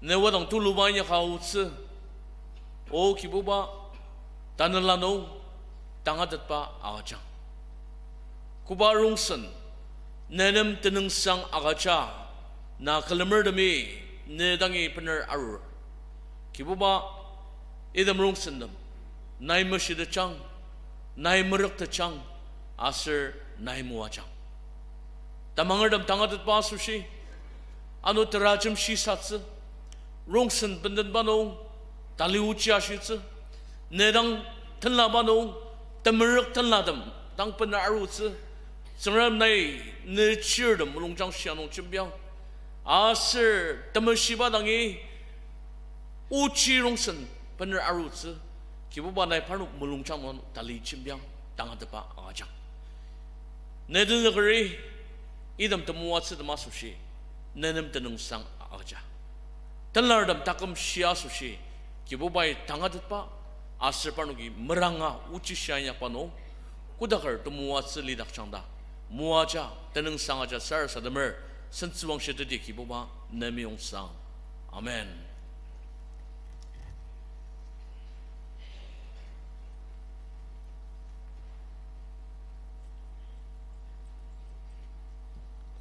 ne wadang tuluba inyaka aotsü, O Kibuba, tanela nung tangatetba agüjang. Koba rongsen, nenem tenüngsang agüja, na külemertemi, ne dangi bener arur. Kibuba, item rongsentem, nai meshitetjang, nai merüktetjang, aser nai moajang. Tamangertem tangatetba asoshi, ano terajem shisatsü, rongsen bendenba nung, tali ochi ashitsü, ne dang tenlaba nung, temerük tenlatem dang bener arutsü, Tsüngrem nai ne chirtem mulungjang shia nung jembiang, aser temeshiba dangi ochi rongsen bener arutsü, Kibuba nai parnok mulungjang nung tali jembiang tangatetba agüjang. Ne tenzükeri, item temoatsütem asoshi, nenem tenüngsang agüja. Tenlartem taküm shia asoshi, Kibubai tangatetba, aser parnoki meranga ochi shia inyakba nung, kodaker temoatsü lidakjang ta, moaja, tenüngsang aja sarasademer, sentsüwangshi teti Kibuba, ne meyongsang. Amen.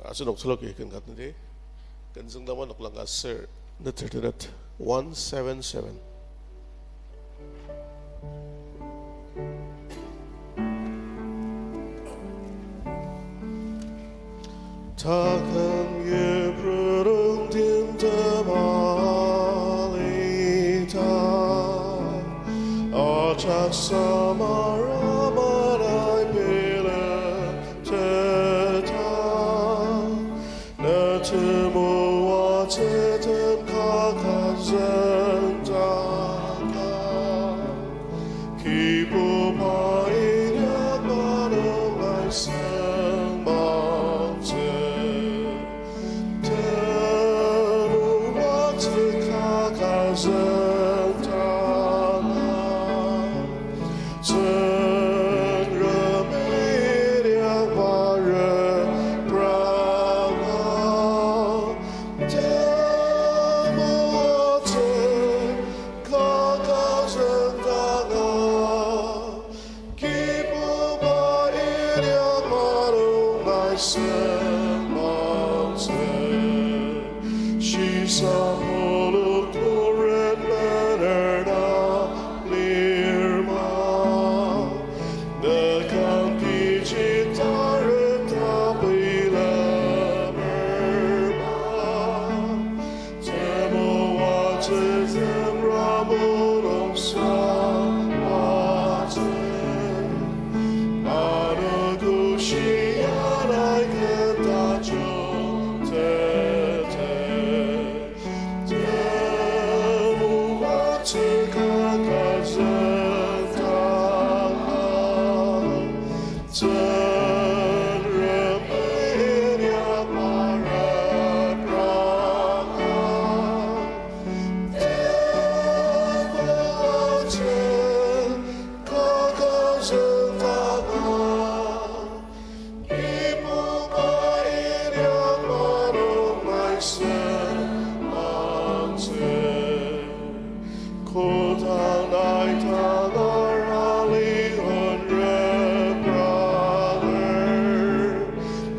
Asenok tuluki ken katnedi, ken züngdama noklang aser neter tenet one seven seven. Taküm yipru nung timtem alita, ajak samara manai bilekteta, ne temoatsütem kaka züngdaka. Kibuba inyak manung aisang mangtsü, temoatsü kaka züngdaka. Kodang nai tangar ali onrep raler,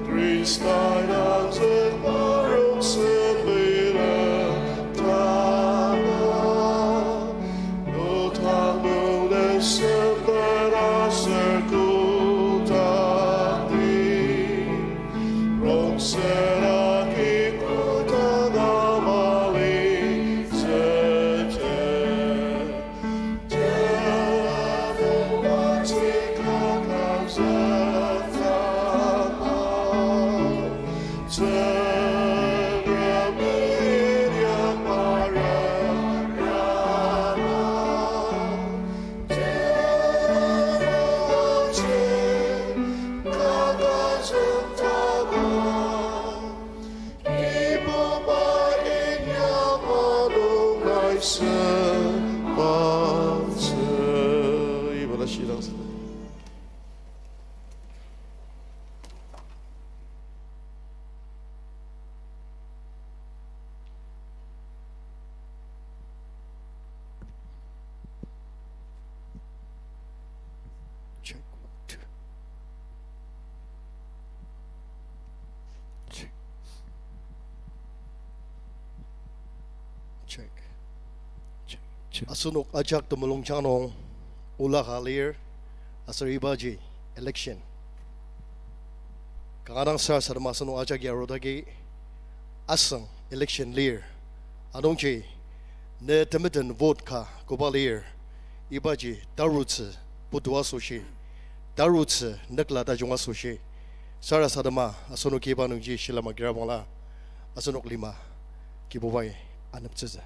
Khristai nangzük marongsen bilem tanga. Notang nung nesem pena aser kodang ni rongsen agi kodang amali zete. Check, one, two. Check. Check. Check, check. Asenok ajak temulungjang nung ola ka lir, aser ibaji election. Kanga dang sarasadema asenok ajak yarudagi asüng election lir. Anungji ne temeten vote ka koba lir, ibaji tarutsü putu asoshi, tarutsü nükla tajung asoshi, sarasadema asenoki iba nungji shilem agirabangla asenok lima Kibubai aneptsütsü.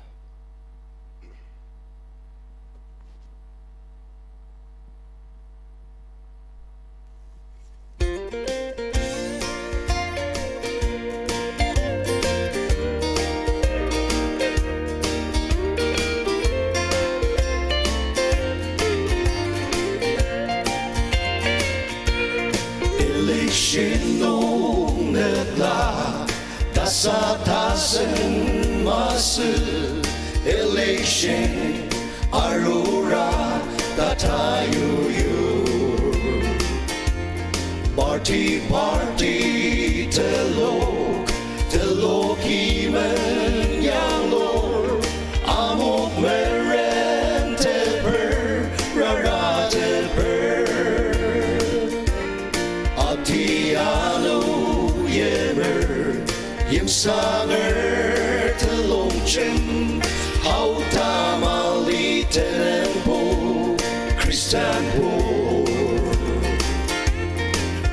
Election nung nükla tasa tasen masü, election arura tatayuyu. Party, party telok, telok imen yanglur, amok meren teper, rara teper. Ati anu yemer, yimsanger telongjem, hau tamali tenenbo, Christianbo.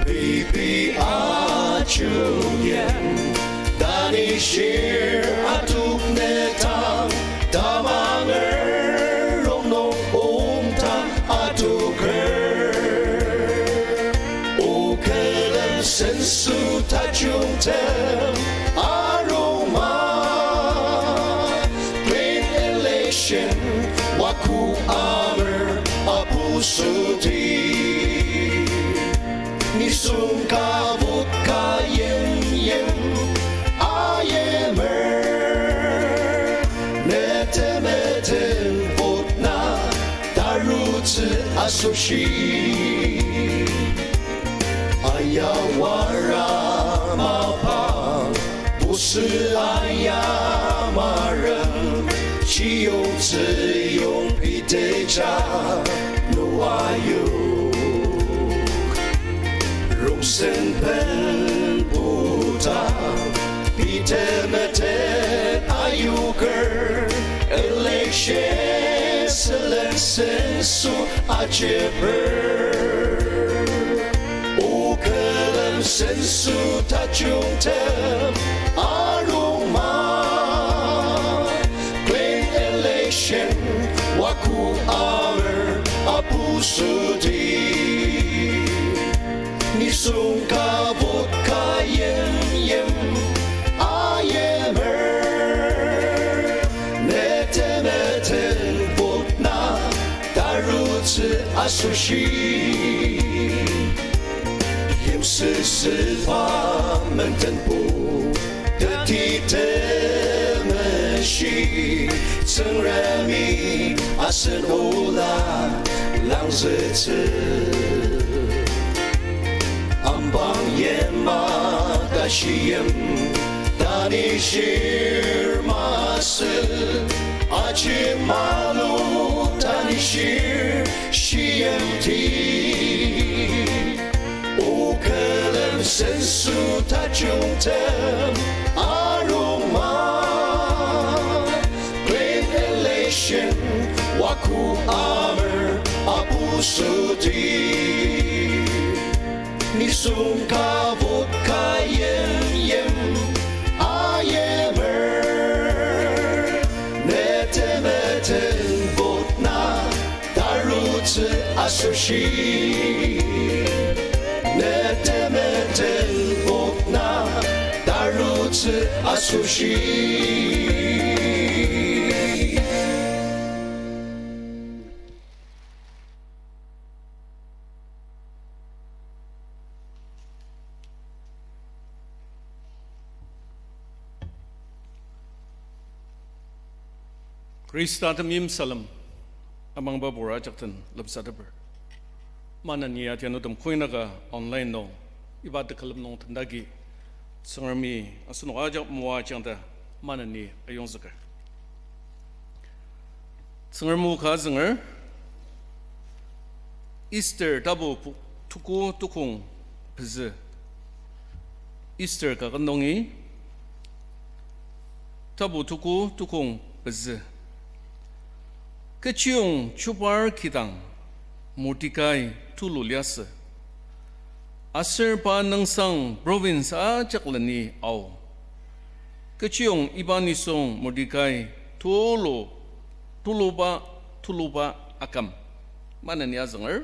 Pei pei achungem, tanishir atuk netang, tamanger rongnung ongtang atuker. O külem senso tajungtem aroma, clean election, waku amer apusüti. Nisung ka vote ka yimyim ayemer, ne temeten vote na tarutsü asoshi. Ayawara mapang busü ayamarem, chiyong tsüyong piteja nuayuk. Rongsen pen puta pite meten ayuker, election sülen senso ajeper. O külem senso tajungtem aroma, clean election, waku amer apusüti. Nisung ka vote ka yimyim ayemer, ne temeten vote na tarutsü asoshi. Yimsüsüba mendenbo, tet Ti temeshi Tsüngremi asen ola langzütsü. Ambang yima ta shiyim tanishir masü, aji malu tanishir shiyimti. O külem senso tajungtem arungma, plain elation, waku amer apusuti. Nisung ka vote ka yimyim ayemer, ne temeten vote na tarutsü asoshi. Ne temeten vote na tarutsü asoshi. Khrista temeim salem amangba pur ajak den lemsateper. Maneni atianutem koinaka online nung iba tekülem nung tendagi Tsüngremi asenok ajak moajang ta maneni ayongzüker. Tsüngrem o ka azünger, Esther tapu pu-, tuku tukong pezü. Esther kaket nungi, tapu tuku tukong pezü. Kechiyong chupar kidang Mordekai tulu liasü. Aser pa nüngsang province ajak leni ao. Kechiyong iba nisung Mordekai tulu, tuluba, tuluba aküm. Maneni azünger.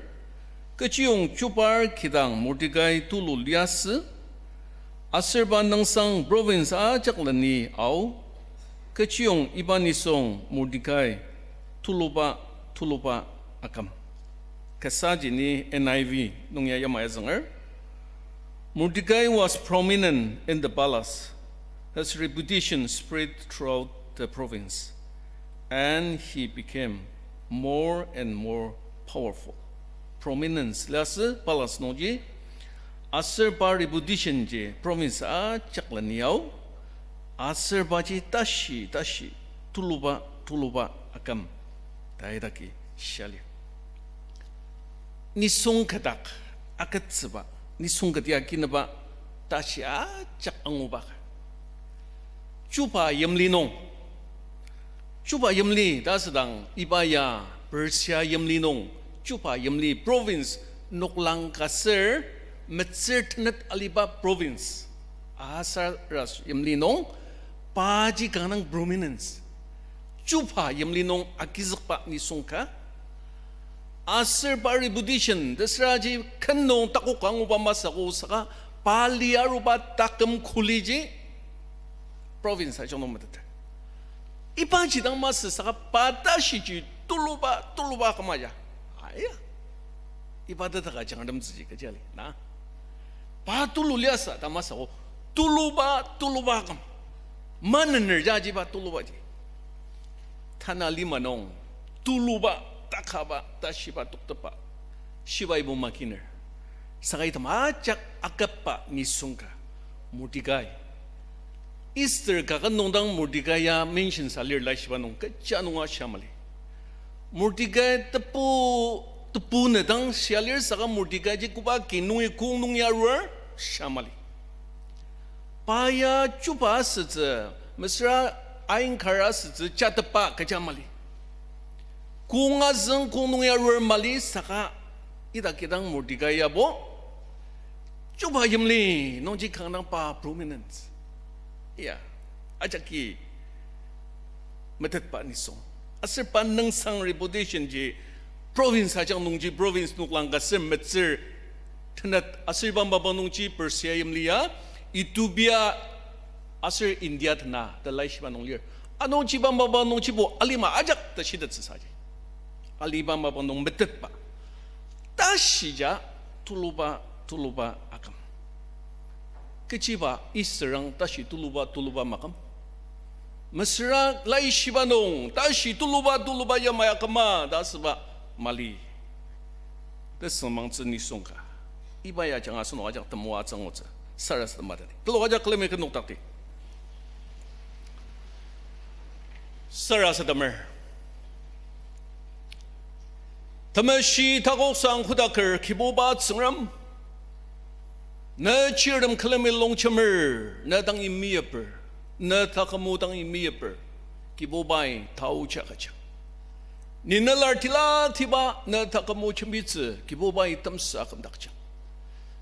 Kechiyong chupar kidang Mordekai tulu liasü. Aser pa nüngsang province ajak leni ao. Kechiyong iba nisung Mordekai tuluba, tuluba aküm. Kasaji ni N I V nung ya yamai azünger. Mordecai was prominent in the palace. His reputation spread throughout the province, and he became more and more powerful. Prominence liasü palace nungji, aser pa reputation ji province ajak leni ao, aser paji tashi tashi tuluba tuluba aküm tai daki shia lir. Nisung kedak aketsüba, nisung ketia kinüba tashi ajak anguba. Chuba yimli nung, chuba yimli ta asüdang iba ya Persia yimli nung, chuba yimli province noklang ka ser metsür tenet aliba province, Ahasuerus yimli nung, paji kanga dang prominence. Chuba yimli nung agizükba nisung ka. Aser pa reputation, tesüraji ken nung takok anguba masü ko saka, pa li aruba taküm kuliji province ajak nung meteter. Ibaji dang masü saka pa tashiji tuluba, tuluba aküm aja. Aya. Iba tetaka jangratemtsüji kechi ali, na? Pa tulu liasü ta masü ko, tuluba, tuluba aküm. Manener jaji pa tulubaji. Tanü lima nung tuluba, takaba, tashiba toktepba, shiba ibo makiner. Saka item ajak aketba nisung ka, Mordecai. Esther kaket nung dang Mordecai ya mention sa lir laishiba nung kecha nunga shia mali. Mordecai tebu, tebu ne dang shia lir saka Mordecai ji koba ki nungi kong nungi arur shia mali. Pa ya chuba asütsü, mesüra ain kar asütsü jatepba kecha mali. Kong azüng kong nungi arur mali saka ita kidang Mordecai yabo chuba yimli nungji kanga dang pa prominence. Ya, ajaki metetba nisung. Aser pa nüngsang reputation ji province ajak nungji province noklang ka ser metsür tenet aser iba mapang nungji Persia yimli ya, Ethiopia aser India tena ta laishiba nung lir. Anungji iba mapang nungjibo alima ajak ta shitettsü saji. Ali iba mapang nung metetba. Tashija tuluba, tuluba aküm. Kechiba Esther ang tashi tuluba tuluba maküm? Mesüra laishiba nung tashi tuluba tuluba yamai aküma ta asüba mali. Tesüngmangtsü nisung ka. Iba ya ajanga asenok ajak temoatsü angutsü. Sarasadema tati. Telok ajak külemi kenokdakti. Sarasademer. Temeshi takoksang kodaker Kibuba Tsüngrem, ne chirtem külemi longjemer, ne dangi meyiper, ne takümu dangi meyiper, Kibubai taoji agüjang. Ni nelar tila tiba ne takümu jembitsü Kibubai temsü akümdakjang.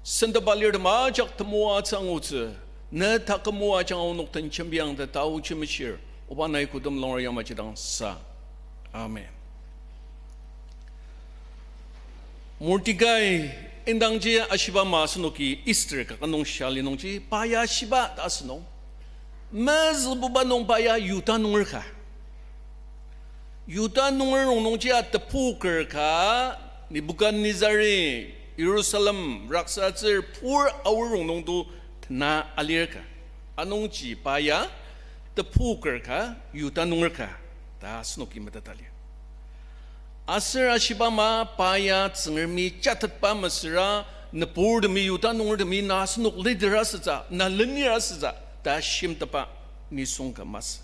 Sentepa lirtem ajak temoatsü angutsü, ne takümu ajanga onok den jembiang ta taoji meshir, oba nai kodem longer yamaji dang sa. Amen. Mordekai indangji ashiba ama asenoki Esther kaket nung shia li nungji pa ya shiba ta asünung. Mezüngbuba nung pa ya Yihuda nunger ka. Yihuda nunger rongnungji a tepuker ka, Nebukadnezari Jerusalem raksatsür pur aor rongnung to tena alir ka. Anungji pa ya tepuker ka, Yihuda nunger ka ta asenoki meteta lir. Aser ashiba ama pa ya Tsüngremi jatetba mesüra nüburtemi Yihuda nungertemi na asenok leader asütsü, na lenir asütsü ta shimtetba nisung ka masü.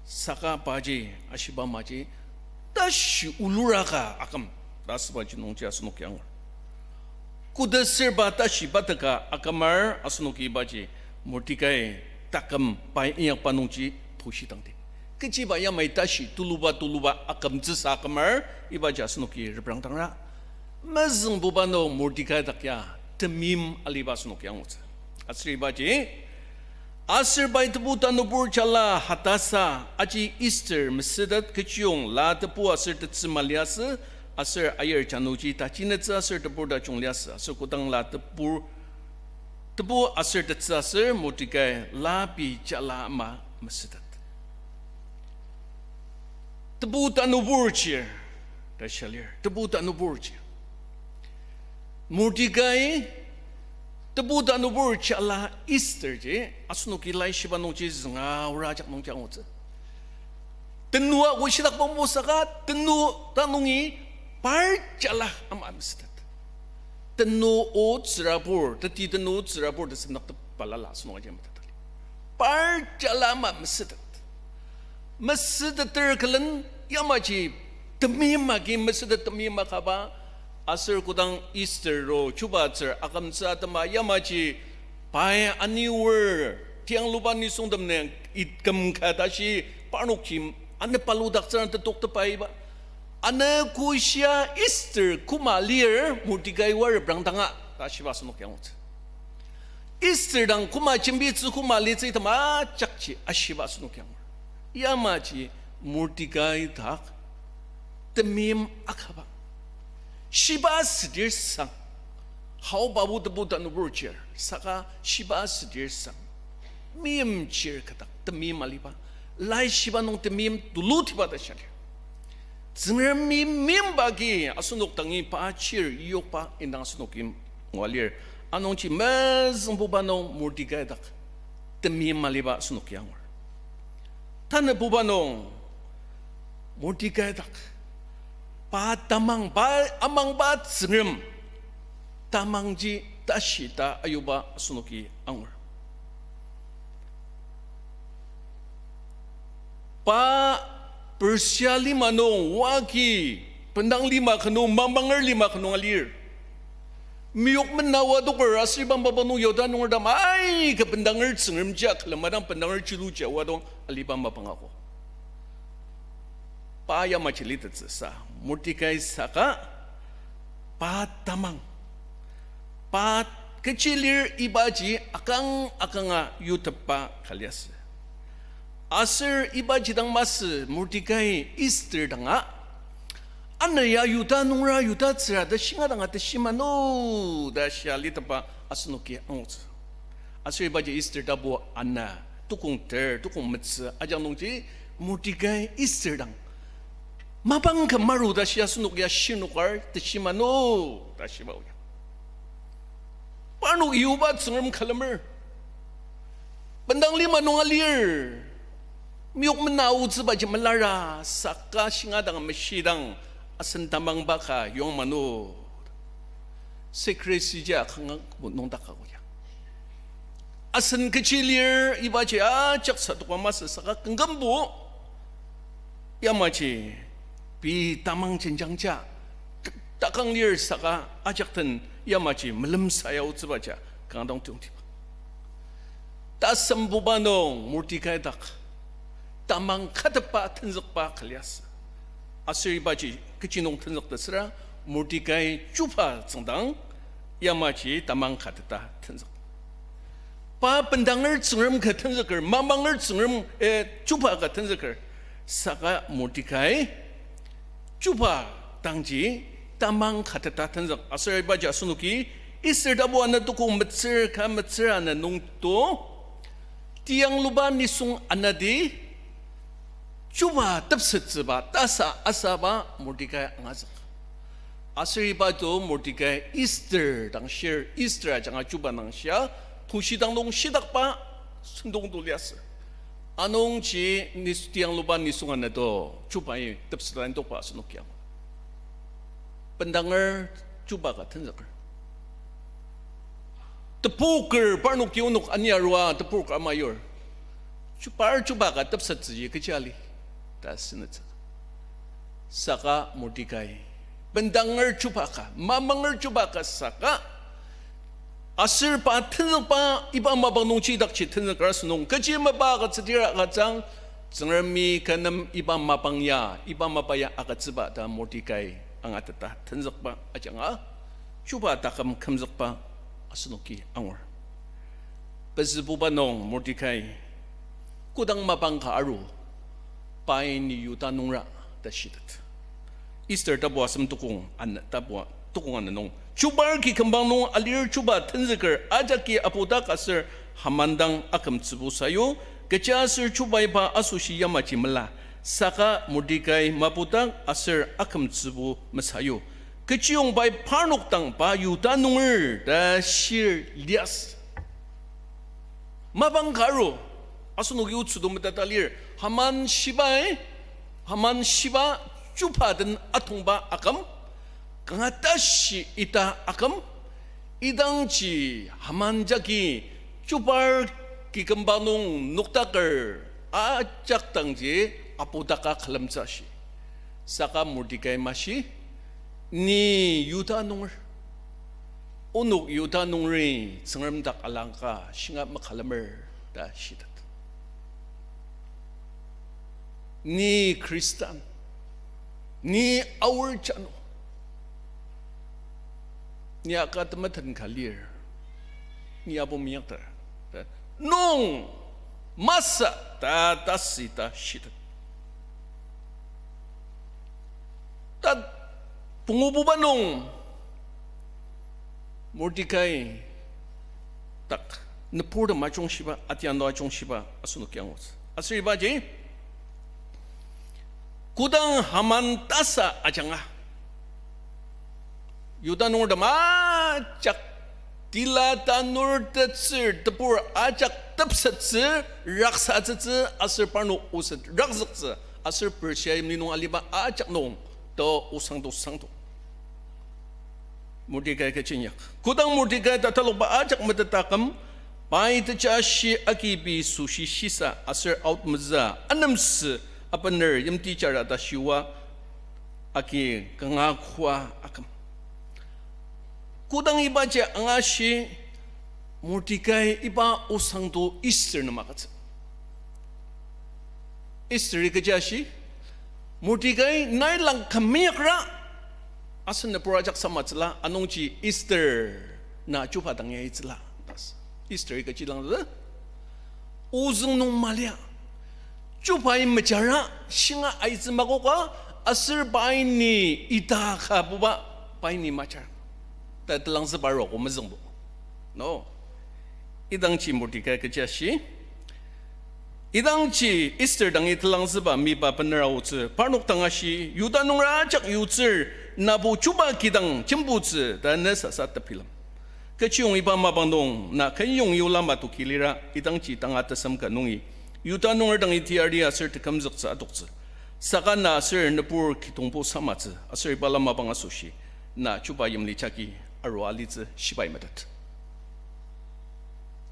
Saka paji ashiba amaji tashi olura ka aküm ta asübaji nungji asenoki angur. Kodasürba tashi bateka akümar asenoki ibaji Mordekai taküm pai inyakba nungji pushidangdi. Kechiba yamai tashi tuluba tuluba akümtsüsa akümar ibaji asenoki reprangdangra. Mezüngbuba nung Mordekai dak ya temeim aliba asenoki angutsü. Aser ibaji, aser pai tebu tanubur jala Hadasa, aji Esther mesütet kechiyong la tebu aser tetsü maliasü, aser ayir januji tajinetsü aser tebur tajung liasü, aser kodang la tebur, tebu aser tetsü aser Mordekai la pei jala ama mesütet. Tebu tanubur chir ta shia lir, tebu tanubur chir. Mordekai tebu tanubur jala Esther ji, asenoki laishiba nungji zünga aor ajak nungji angutsü. Tenua oshidakba mosaka, tenu ta nungi par jala ama mesütet. Tenu o tsürabur, teti tenu tsürabur ta semdaktep balala asenok aji metetali. Par jala ama mesütet. Mesüteter külen yamaji temeim agi mesütet temeim akaba, aser kodang Esther ro chubatsür akümtsü atema yamaji pai aniwer tiangluba nisungtem nung it küm ka tashi parnokji anü paludaktsür tetoktepa iba. Anü koshia Esther koma lir Mordekai wa reprangdanga ta shiba asenoki angutsü. Esther dang koma jembitsü koma litsü item ajakji ashiba asenoki angur. Yamaji Mordekai dak temeim akaba. Shiba südir sang. Haoba bu tebu tanubur chir. Saka shiba südir sang. Meimchir kadak temeim aliba. Laishiba nung temeim tulutiba ta shia lir. Tsüngremi meimba agi asenok dangi pa chir yokba indang asenoki ngua lir. Anungji mezüngbuba nung Mordekai dak temeim aliba asenoki angur. Tanabuba nung Mordekai dak pa tamang, pa amangba Tsüngrem tamangji tashi ta ayuba asenoki angur. Pa Persia lima nung wagi bendang lima ka nung, mamanger lima ka nung alir. Meyok mena wadoker aser iba mapang nung Yihuda nunger dang aika bendanger Tsüngremji akülema dang bendanger chiluji wadong aliba mapang ako. Pa yamaji litettsüsa, Mordekai saka pa tamang. Pa kechi lir ibaji akang akanga yutepba ka liasü. Aser ibaji dang masü Mordekai Esther danga, ana ya Yihuda nungra Yihuda tsüra ta shinga danga ta shimanu ta shia litepba asenoki angutsü. Aser ibaji Esther tapu ana, tukong ter, tukong metsü ajak nungji Mordekai Esther dang mapang ka maru ta shia asenok ya shinokar ta shimanu ta shiba oya. Parnok yuba Tsüngrem külemer. Bendang lima nung alir. Meyok mena aotsübaji melara, saka shinga dang meshidang asen tamangba ka yong manu. Secrecy ji akanga nungdaka oya. Asen kechi lir ibaji ajak sadokba masü saka kümkümbo. Yamaji pei tamang jenjangja takang lir saka ajak den yamaji melemsayaotsübaja kanga dang tongtiba. Tasembuba nung Mordekai dak tamang katepa tenzükba küliasü. Aser ibaji kechi nung tenzüktsüra Mordekai chuba tsüngdang yamaji tamang kateta tenzük. Pa bendanger Tsüngrem ka tenzüker, mamanger Tsüngrem, eh, chuba ka tenzüker. Saka Mordekai chuba dangji tamang kateta tenzük. Aser ibaji asenoki Esther tapu ana tuko metsür ka metsür ana nungto, tiyangluba nisung anadi chuba tepsettsüba tasa asaba Mordekai angazük. Aser iba to Mordekai Esther dang shir, Esther ajanga chuba nangshia, pushidang nung shidakba sentong to liasü. Anungji nis-, tiyangluba nisung ana to chubai tepsettsüla indokba asenoki ang. Bendanger chuba ka tenzüker. Tepoker parnoki onok ania arua tepoker ama yur. Chu-, par chuba ka tepsettsüji kechi ali ta senütsü. Saka Mordekai bendanger chuba ka, mamanger chuba ka saka, aser pa tenzükba iba mapang nungji idakji tenzüker asünung, kechi mapa agütsüdir agütsüang, Tsüngremi kü nem iba mapang ya, iba mapa ya agütsüba ta Mordekai angateta tenzükba ajanga, chuba taküm kümzükba asenoki angur. Pezübuba nung Mordekai kodang mapang ka aru, pai ni Yuda nungra ta shitet. Esther tapu asem tukong ana, tapu tukong ana nung. Chubar kikümbang nung alir chuba tenzüker ajaki apudak aser Haman dang akümtsübu sayu, kechiaser chubai pa asoshi yamaji mela, saka Mordekai mapudak aser akümtsübu mesayu. Kechiyong pai parnok dang pa Yuda nunger ta shir liasü. Mapang ka aru, asenoki otsü to meteta lir, Haman shibai, Haman shiba chuba den atongba aküm, kanga tashi ita aküm, idangji Haman jagi chubar kikümba nung noktaker ajak dangji apudaka külemtsü ashi. Saka Mordekai mashi, ni Yuda nunger. Onok Yuda nungeri Tsüngrem dak alangka shinga makülemer ta shitet. Ni Khristan, ni aor jano, ni aka temeten ka lir, ni abo minyakter, nung masü ta tasü ta shitet. Ta pungububa nung Mordekai dak nüburtem ajungshiba, atiano ajungshiba asenoki angutsü. Aser ibaji, kodang Haman tasa ajanga, Yuda nungertem ajak tila tanur tetsür tebur ajak tepsettsü, raksatsütsü, aser parnok oset rakzüktsü, aser Persia yimli nung aliba ajak nung to osang to sang to. Mordekai kechi inyak. Kodang Mordekai tatalokba ajak meteta aküm, pai tejashi agi pei süshi shisa aser aot mezü anemsü abener yimti jara ta shiwa agi kanga koa aküm. Kodang ibaji angashi, Mordekai iba osang to Esther nem agütsü. Esteri kechi ashi, Mordekai nai lang kü meyakra, asen nübur ajak samatsüla, anungji Esther na chuba dang yaitsüla. Esteri kechi langzü, ozüng nung malia, chubai mejara, shinga aitsü makoka, aser pai ni ita ka buba, pai ni majar ta telangzüba roko mezüngbo. No. Idangji Mordekai kechi ashi, idangji Esther dangi telangzüba miba bener aotsü, parnok dang ashi, Yuda nungra ajak yutsür, nabo chuba kidang jembutsü ta ne sasa tepilem. Kechiyong iba mapang nung na kenyong yulama toki lira, idangji tanga tesem ka nungi, Yuda nunger dangi teyari aser tekümzüktsü adoktsü. Saka na aser nübur kidongbo samatsü, aser iba la mapang asoshi, na chuba yimli jagi arua alitsü shibai metet.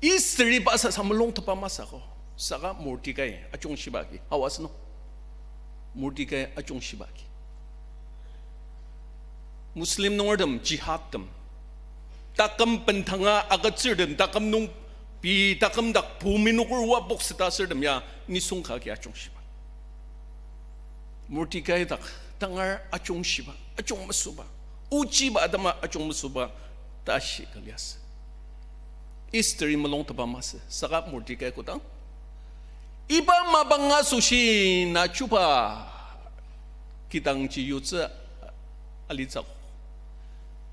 Esteri iba sasa mulungteba masü ko, saka Mordekai ajungshiba agi, hawa seno. Mordekai ajungshiba agi. Muslim nungertem, jihadtem, taküm bendanga agütsürtem, taküm nung pei, taküm dak pumi nuker oa pokset asürtem ya nisung ka agi ajungshiba. Mordekai dak tangar ajungshiba, ajung mesüba, ochiba atema ajung mesüba tashi ka liasü. Esteri mulungteba masü, saka Mordekai kodang iba mapang asoshi na chuba kidangji yutsü alitsü akok.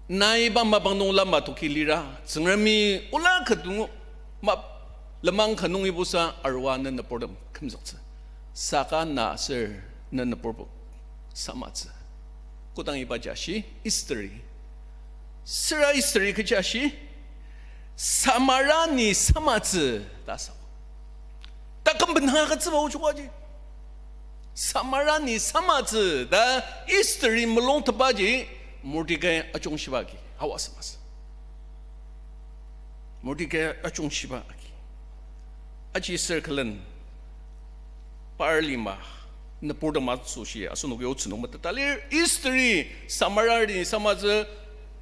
Na iba mapang nung lama toki lira, Tsüngremi ola ka nungo, ma, lenmang ka nungibusa arua ne nüburtem kümzüktsü. Saka na aser ne nüburbo samatsü. Kodang iba jashi Esteri. Süra Esteri kechi ashi, samara ni samatsü ta sa. Taküm bendanga agütsüba ochokoji, samara ni samatsü ta Esteri mulungtebaji Mordekai ajungshiba agi hawa sü masü. Mordekai ajungshiba agi. Aji sür külen par lima nüburtem asoshi asenoki otsü nung meteta lir. Esteri samara ni samatsü,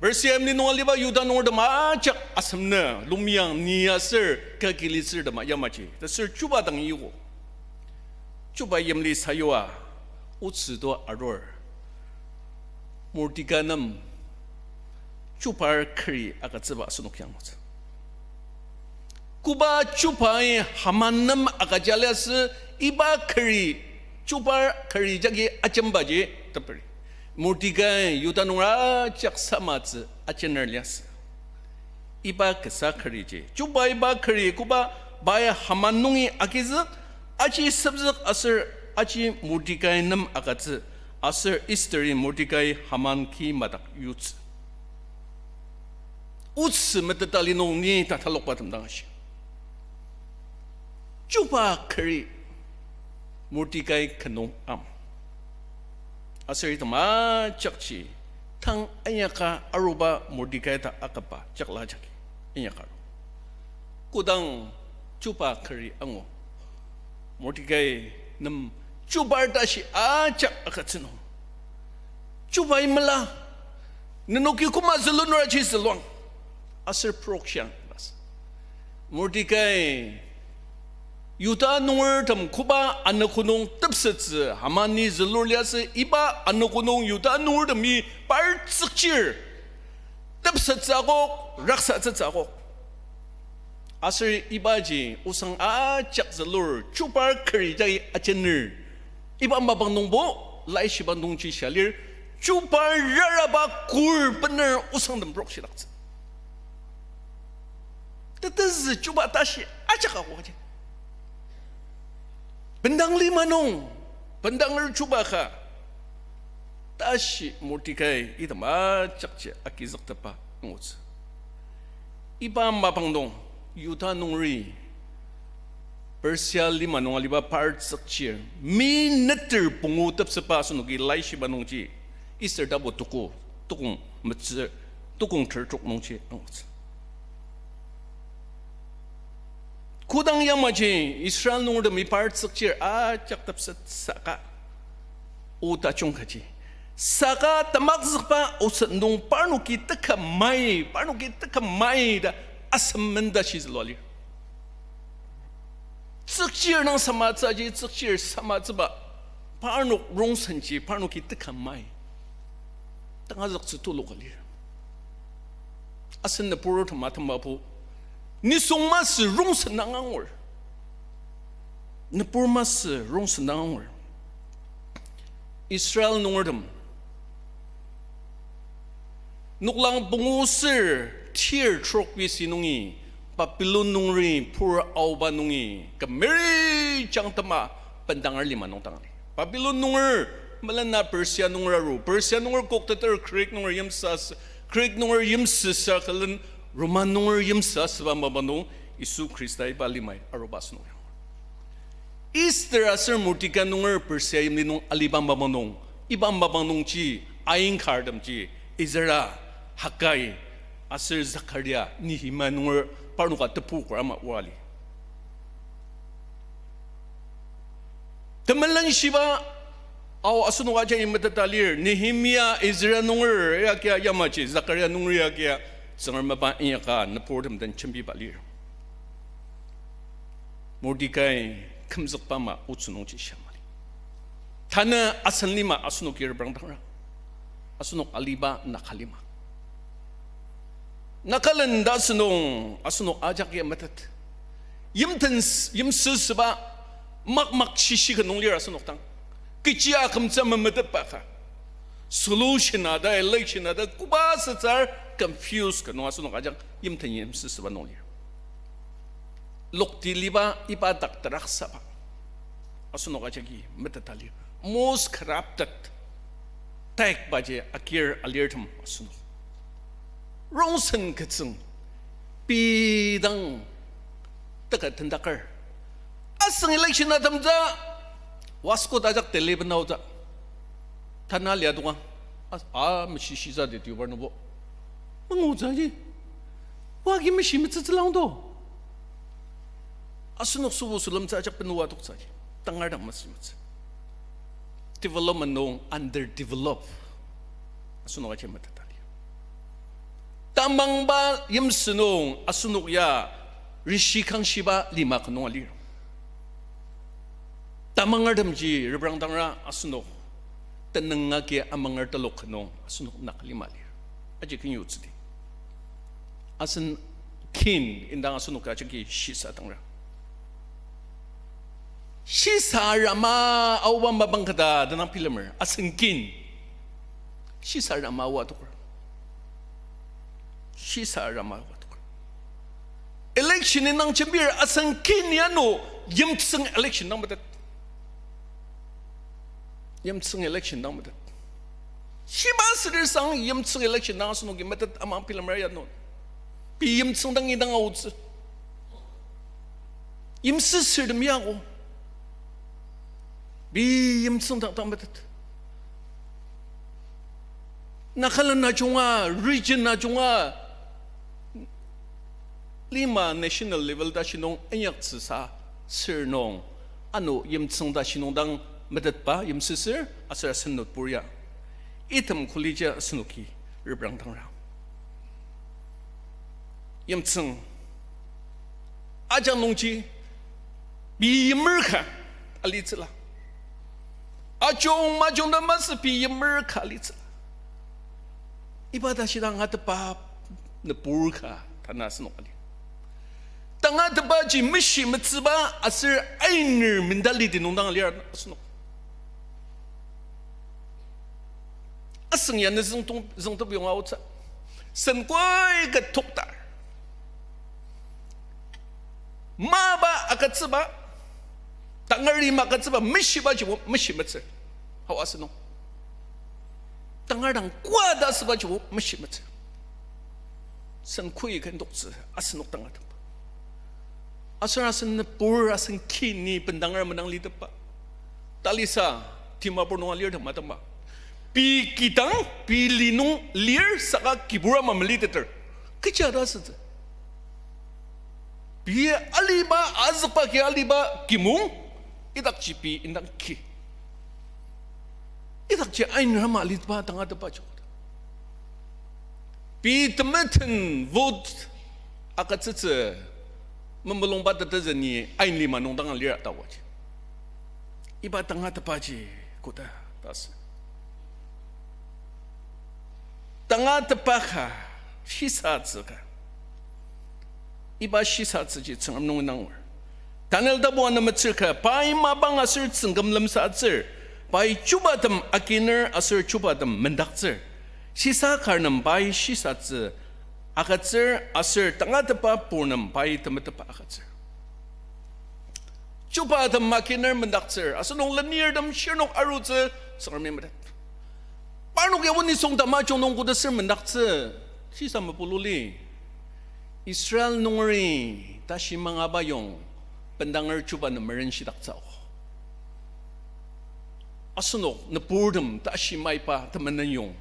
Persia yimli nung aliba Yuda nungertem ajak asem nü lumiang ni aser kü kilitsürtem yamaji ta sür chuba dang yoko. Chuba yimli sayua otsü to arur, Mordekai nem chubar kari agütsüba asenok angutsü. Koba chubai Haman nem agüja liasü, iba kari, chubar kari jagi ajembaji teperi. Mordekai Yuda nunger ajak samatsü ajener liasü. Iba kasa kariji, chuba iba kari koba pai Haman nungi agizük, aji sepzük aser aji Mordekai nem agütsü, aser Esteri Mordekai Haman ki madak yutsü. Otsü meteta li nung ni tatalokba tem dang ashi. Chuba kari Mordekai kenung am. Aser item ajakji tang inyaka aruba Mordekai ta akaba jakla jagi inyaka aru. Kodang chuba kari angu, Mordekai nem chubar tashi ajak agütsü nung, chubai mela, nenoki koma zülunur aji züluang, aser prokshang ta sa. Mordekai Yuda nungertem koba anogo nung tepsettsü Hamani zülur liasü, iba anogo nung Yuda nungertemi par tsükchir, tepsettsü akok, raksatsütsü akok. Aser ibaji osang ajak zülur, chubar kari jagi ajener. Iba mapang nungbo, laishiba nungji shia lir, chubar raraba kur bener osangtem prokshidaktsü. Tetezü chuba tashi ajak akoji. Bendang lima nung, bendanger chuba ka tashi Mordekai item ajakji agizüktepba angutsü. Iba mapang nung Yuda nungeri Persia lima nung aliba par tsükchir, mi neter pungu tepsetba asenoki laishiba nungji, Esther tapu tuko, tukong metsü, tukong ter trok nungji angutsü. Kodang yamaji Israel nungertemi par tsükchir ajak tepset saka, o tajung kaji, saka tamakzükba oset nung parnoki teka mai, parnoki teka mai ta asem menda shizülua lir. Tsükchir nung samatsüji, tsükchir samatsüba parnok rongsenji parnoki teka mai tangazüktsü tuluka lir. Asen nübur tema temabo nisung masü rongsen dang angur. Nübur masü rongsen dang angur. Israel nungertem noklang pungu ser thir trok B C nungi Babilon nungeri pur aoba nungi kümeri jangtema bendanger lima nung dang lir. Babilon nunger melena Persia nunger aru, Persia nunger kokteter Greek nunger yimsü, Greek nunger yimsüsa külen Roman nunger yimsü asüba mapang nung, Yisu Khrista iba limai aruba asünung yang. Esther aser Mordekai nunger Persia yimli nung aliba mapang nung, iba mapang nungji, ain kartemji, Ezra, Haggai, aser Zakaria, Nehemia nunger parnoka tebu kar ama oa li. Temelenshiba, ao asenok ajaki meteta lir, Nehemia, Ezra nunger ya kia yamaji, Zakaria nunger ya kia, Tsüngrem mapa inyaka nüburtem den jembiba lir. Mordekai kümzükba ama otsü nungji shia mali. Tanü asen lima asenoki reprangdangra. Asenok aliba Naga lima. Nagaland ta asünung asenok ajak ya metet. Yimten s-, yimsü süba makmak shishi ka nung lir asenok dang. Kechi akümtsü memetetba ka. Solution a ta, election a ta, koba sütsür confuse ka nung asenok ajak yimten yimsü süba nung lir. Lokti liba iba dak teraksaba. Asenok ajaki meteta lir. Most corrupted type baji akir alirtem asenok. Rongsen ketsüng pei dang teka tendaker. Asüng election atemtsü, Wasco ta ajak tele benautsü. Tanü lia donga. A, a, meshishiza di tiubar nübo. Mangutsü ji. Wa agi meshi metsütsülang do. Asenok sübo sülemtsü ajak benua toktsü ji. Tangar dang masü metsü. Development nung underdevelop. Asenok ajak meteta lir. Tamangba yimsü nung asenok ya rishi kangshiba lima ka nung alir. Tamangertemji reprangdangra asenok tenüng agi amanger telok ka nung asenok Naga lima lir. Aji kenyutsüdi. Asen kin indang asenok ajaki shisadangra. Shisa rama aoba mapang kata tenang bilemer. Asen kin. Shisa rama aoa toker. Shisa rama aoa toker. Election indang jembir asen kin ya no yimtsüng election dang metet. Yimtsüng election dang metet. Shiba südir sang yimtsüng election dang asenoki metet ama bilemer ya no. Pei yimtsüng dang idang aotsü. Yimsüsürtem yako. Pei yimtsüng dang dang metet. Nagaland ajunga, region ajunga, lima national level ta shinung inyaktsüsa sür nung, ano yimtsüng ta shinung dang metetba yimsüsür aser asen notebook ya. Item kolija asenoki reprangdangra. Yimtsüng ajak nungji pei yimer ka alitsüla. Ajung majung ta masü pei yimer ka alitsüla. Iba ta shidang atepa nübur ka tanü asenok ali. Tangatetbaji meshi metsüba aser ainer mentality nung dang lir asenok. Asüng ya ne züngtong, züngtep yonga aotsü. Sen koi ketoktar. Mapa agütsüba, tangari magütsüba, meshibajibo meshi metsür. Hau asenok. Tangar dang koa ta asübajibo meshi metsür. Sen koi kendoktsü asenok tangatetba. Aser asen nübur asen kini bendanger menang litepba. Talisa, Dimapur nung alir tema tema. Pei kidang, pei li nung lir saka kibur ama meliteter. Kecha ta asütsü. Pei aliba, azükba ki aliba kimung, idakji pei indang ki. Idakji ain rama alitba tangatetba joko. Pei temeten vote agütsütsü memulungba tetezü ni ain lima nung dang lir ta aoji. Iba tangatetbaji koda ta asü. Tangatetba ka shisatsü ka. Iba shisatsüji Tsüngrem nung inangur. Daniel tapu ana metsür ka, pai mapang aser tsüngküm lemsatsür, pai chubatem akiner aser chubatem mendaktsür. Shisa kar nem pai shisatsü agütsür aser tangatetba pur nem pai temetetba agütsür. Chubatem akiner mendaktsür, asenok lenirtem shirnok arutsü Tsüngremi metet. Parnok ya o nisung tamajung nung koda ser mendaktsü, shisa mepulu li. Israel nungeri tashi mangaba yong bendanger chuba nem merenshitaktsüo. Asenok nüburtem tashi maiba temenen yong,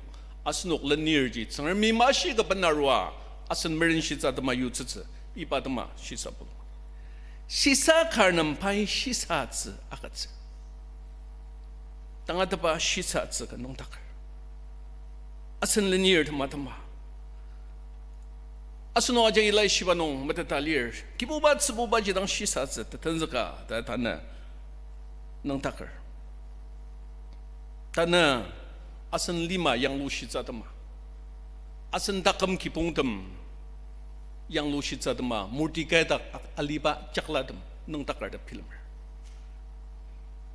asenok lenirji Tsüngremi mashi ka benarua asen merenshitsü atema yutsütsü, iba atema shisa pulu. Shisa kar nem pai shisatsü agütsür. Tangatetba shisatsü ka nüngdaker. Asen lenirtem atema, asenok ajak ilai shiba nung meteta lir, Kibuba tsübuba jidang shisatsü tetenzüka ta tanü nüngdaker. Tanü asen lima yanglushitsü atema, asen taküm kibongtem yanglushitsü atema, Mordekai dak aliba jaklatem nüngdaker ta bilemer.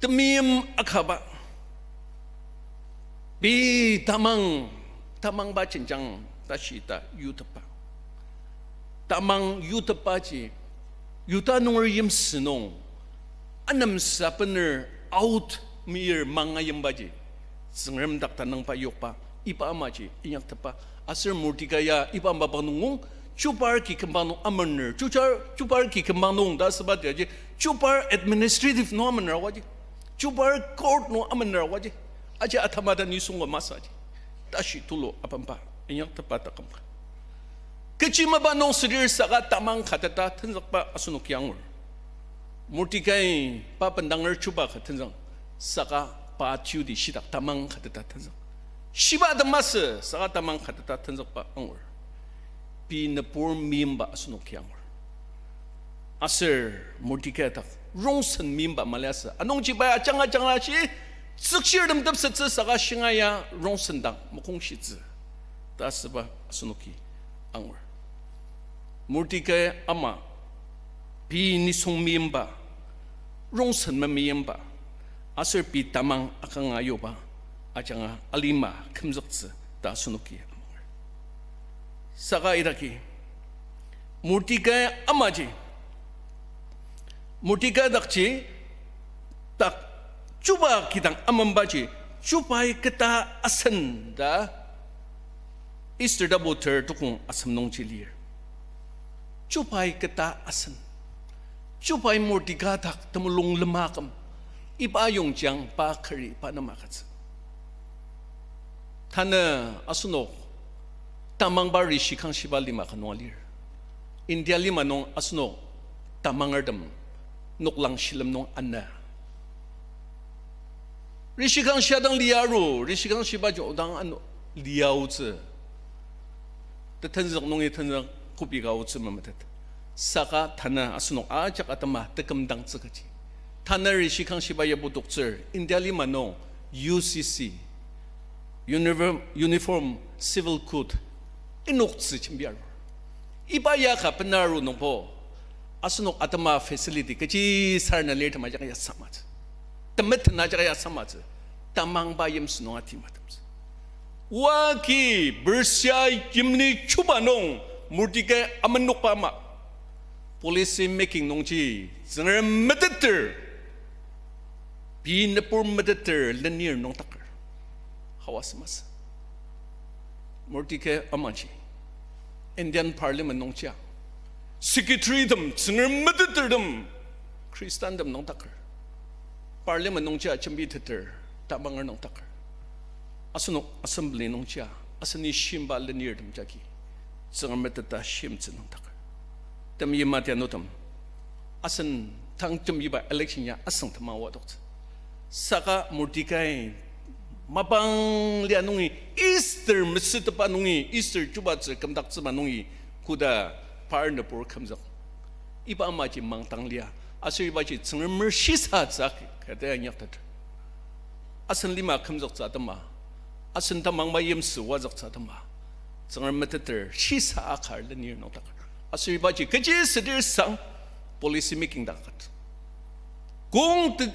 Temeim akaba, pei tamang, tamangba jenjang tashi ta yutepba, tamang yutepbaji, Yuda nunger yimsü nung anemsa bener out meyir mangayimbaji, Tsüngrem dak tanangba yokba, iba amaji inyaktepba. Aser Mordekai ya iba mapang nung, chubar ki kümbang nung amener, chubar, chubar ki kümbang nung ta asüba tiaji, chubar administrative nung amener awaji, chubar court nung amener awaji, aji atamata nisung ka masaji, tashi tulu apamba inyaktepba taküm ka. Kechi mapa nung südir saka tamang kateta tenzükba asenoki angur. Mordekai pa bendanger chuba ka tenzük, saka pa duty shitak tamang kateta tenzük. Shiba temasü saka tamang kateta tenzükba angur. Pei nübur meimba asenoki angur. Aser Mordekai dak rongsen meimba maliasü. Anungji pai ajanga ajanga shi, tsükshirtem tepsettsü saka shingaia rongsen dang makongshitsü ta asüba asenoki angur. Mordekai ama pei nisung meimba, rongsen memeimba, aser pei tamang akanga yuba ajanga alima kümzüktsü ta asenoki amangur. Saka idaki, Mordekai amaji, Mordekai dakji, dak chuba kidang amenbaji, chubai keta asen ta Esther tapu ter tukong asem nungji lir. Chubai keta asen. Chubai Mordekai dak temulung lema aküm. Iba yongji pa kari pa nem agütsü. Tanü asenok tamangba rishi kangshiba lima ka nung alir. India lima nung asenok tamangertem noklang shilem nung ana. Rishi kangshia dang liaru, rishi kangshibaji odang ano liaotsü. Tetenzük nungi tenzük kobi ka aotsü memetet. Saka tanü asenok ajak atema tekümdangtsü kaji, tanü rishi kangshiba yabo toktsür, India lima nung U C C, Univer-, Uniform Civil Code, inoktsü jembi arur. Iba ya ka benaru nungbo, asenok atema facility kechi sarena lir tema ajak ya samatsü. Temetena ajak ya samatsü. Tamangba yimsü nung atimatemtsü. Oa ki Persia yimli chuba nung Mordekai amenokba ama, policy making nungji Tsüngrem meteter, pei nübur meteter lenir nüngdaker. Hawa semas. Mordekai amaji Indian Parliament nungjia secretary tem, Tsüngrem metetertem, Khristantem nüngdaker. Parliament nungjia jembiteter, tamanger nüngdaker. Asenok assembly nungjia, aseni shimba lenirtem jagi Tsüngrem meteta shimtsü nüngdaker. Tem yimya tianutem, asen tang jembiba election ya asüngtema oa toktsü. Saka Mordekai mapang lia nungi, Esther mesütepa nungi, Esther chubatsü kümdaktsüba nungi, koda par nübur kümzük. Iba amaji mangdang lia, aser ibaji Tsüngremer shisatsü agi kati inyakteter. Asen lima kümzüktsü atema, asen tamangba yimsü wazüktsü atema, Tsüngrem meteter shisa akar lenir nüngdaker. Aser ibaji kechi südir sang policy making dak ket. Kong te-,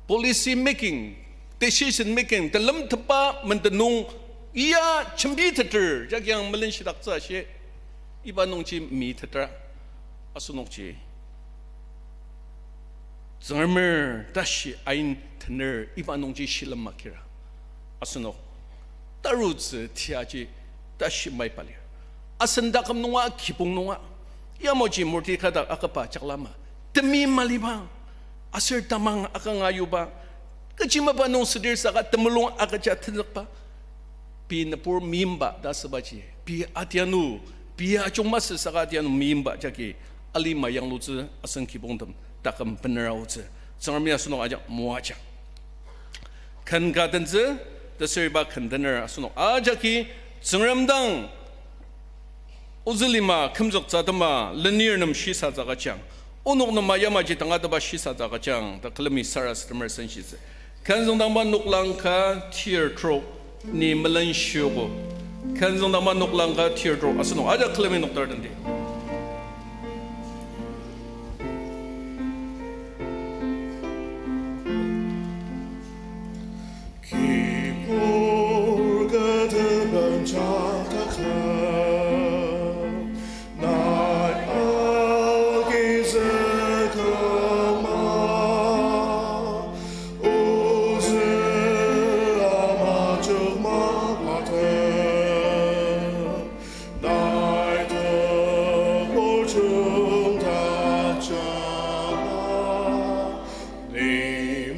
policy making, decision making, telemtetba menden nung ya jembiteter, jagi ang melenshidaktsü ashi, iba nungji miteter, asenokji Tsüngremer tashi ain tener iba nungji shilem makira, asenok tarutsü tiaji tashi maiba lir. Asen taküm nunga, kibong nunga, yamaji murti ka dak akaba jaklama, temeim maliba, aser tamang akanga yuba, kechi mapa nung südir saka temulung agüja tenzükba, pei nübur meimba ta asübaji, pei atianu, pei ajung masü saka atianu meimba jagi alima yanglutsü asen kibongtem taküm bener aotsü. Tsüngremi asenok ajak moajang. Ken ka tentsü, tesüriba ken tener asenok ajaki Tsüngrem dang ozü lima kümzüktsü atema lenir nem shisatsü agüjang. Onok nem yamaji tangatetba shisatsü agüjang ta külemi sarasademer senshitsü. Ken züngdangba noklang ka teardrop ni melenshiogo. Ken züngdangba noklang ka teardrop asenok ajak külemi noktar tendi. Kibur kü teben jangkaka, nai agizükangma, ozü ama jokma patem, nai tebur jungdakja, ni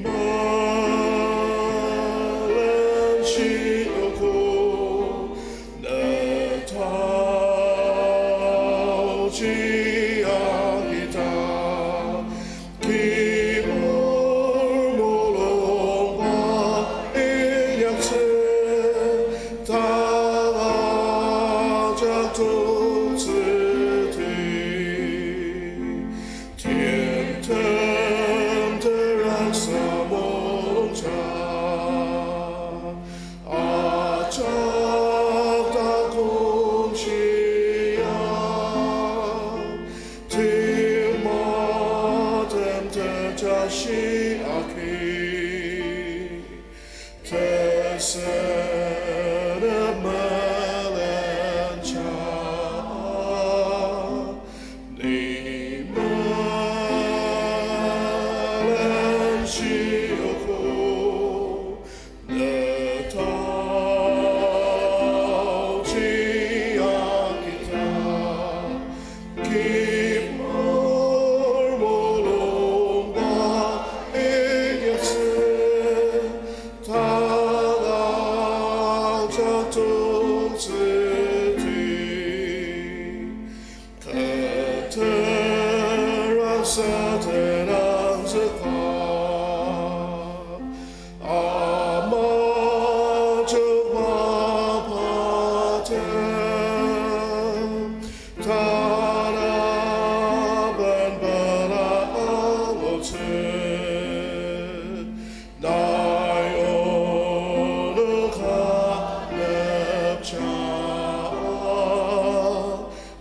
melenshiogo, ne taoji agita. Kibur mulungba inyaktsü, tala jaktuktsüdi. Timtem terasa mungja, ajak takongshia, timatem tejashi agi, tesenep melenja, ni melenshiogo, ne taoji agita. Kibur mulungba inyaktsü, tala jaktuktsüdi. Kü terasa tenangzükba, ama jokma patem, tanaben bela angutsü, nai onok anepja,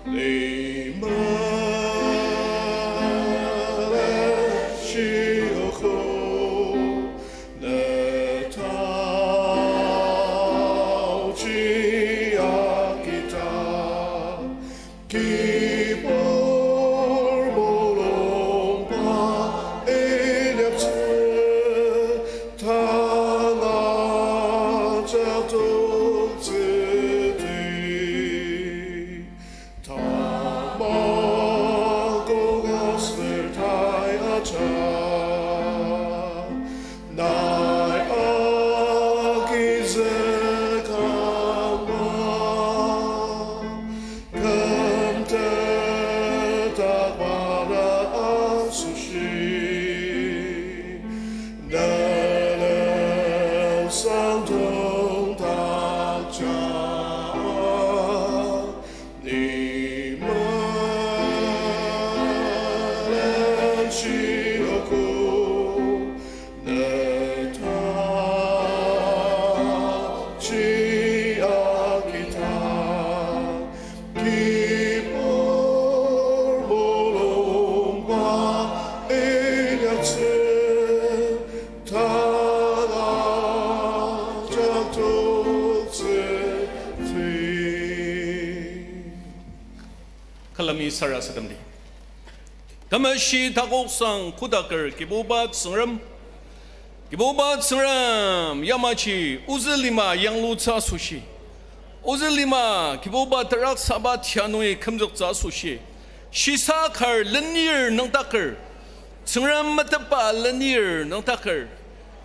ni melenshiogo, ne taoji agita. Kibur mulungba inyaktsü, tala jaktuktsüdi. Tamang kok aser tai ajak, nai agizükangma, kümtetakba na asoshi, ne lemsang tongdakja, ni melenshiogo, ne taoji agita. Kibur mulungba inyaktsü, tala jaktuktsüdi. Külemi sarasademdi. Temeshi takoksang kodaker Kibuba Tsüngrem, Kibuba Tsüngrem yamaji ozü lima yanglutsü asoshi, Ozü lima, Kibuba, teraksaba tia nungi kümzüktsü asoshi, shisa kar lenir nüngdaker, Tsüngrem metetba lenir nüngdaker,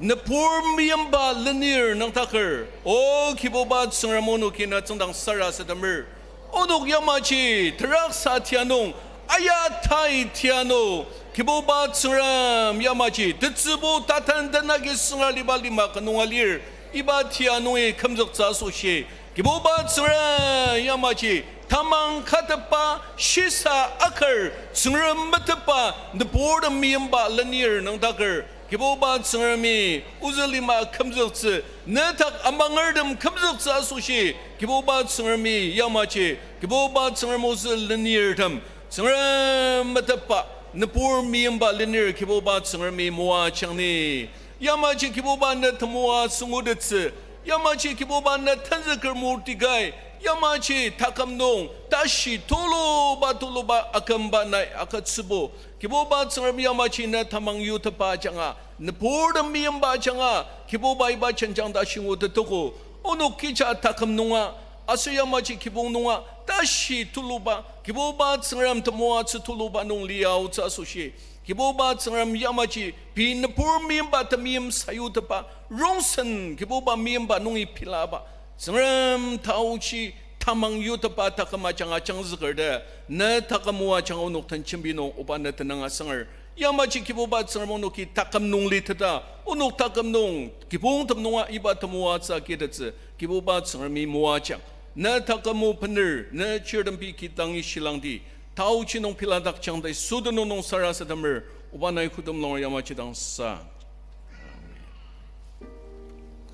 nübur meimba lenir nüngdaker, O Kibuba Tsüngrem, onoki na tsüngdang sarasademer. Onok yamaji teraksa tia nung aya tai tia nung, Kibuba Tsüngrem yamaji tetsübo taten tenagi sünga liba lima ka nunga lir, iba tia nungi kümzüktsü asoshi, Kibuba Tsüngrem yamaji tamang katepa, shisa akar, Tsüngrem metetba, nüburtem meimba lenir nüngdaker, Kibuba Tsüngremi ozü lima kümzüktsü, ne dak amangertem kümzüktsü asoshi, Kibuba Tsüngremi yamaji, Kibuba Tsüngrem, ozü lenirtem, Tsüngrem metetba, nübur meimba lenir Kibuba Tsüngremi moajang ni. Yamaji Kibuba ne temoatsü ngutettsü, yamaji Kibuba ne tenzüker murtikai, yamaji taküm nung tashi tuluba tuluba akümba nai agütsübo, Kibuba Tsüngrem yamaji ne tamang yutepa ajanga, nüburtem meimba ajanga, Kibuba iba jenjang tashi ngutettogo. Onok kija taküm nunga, aser yamaji kibong nunga tashi tuluba, Kibuba Tsüngrem temoatsü tuluba nung liaotsü asoshi, Kibuba Tsüngrem yamaji pei nübur meimba temeim sayutepa, rongsen Kibuba meimba nungi pilaba, Tsüngrem taochi tamang yutepa taküm ajanga jangzüker ta, ne taküm o ajanga onok den jembi nung oba ne tenüng asanger. Yamaji Kibuba Tsüngrem onoki taküm nung liteta, onok taküm nung kibongtem nunga iba temoatsü agitettsü Kibuba Tsüngremi moajang. Ne taküm o bener, ne chirtem pei kidangi shilangdi, taochi nung piladakjang ta Yisu tenüng nung sarasademer, oba nai kodem longer yamaji dang sa.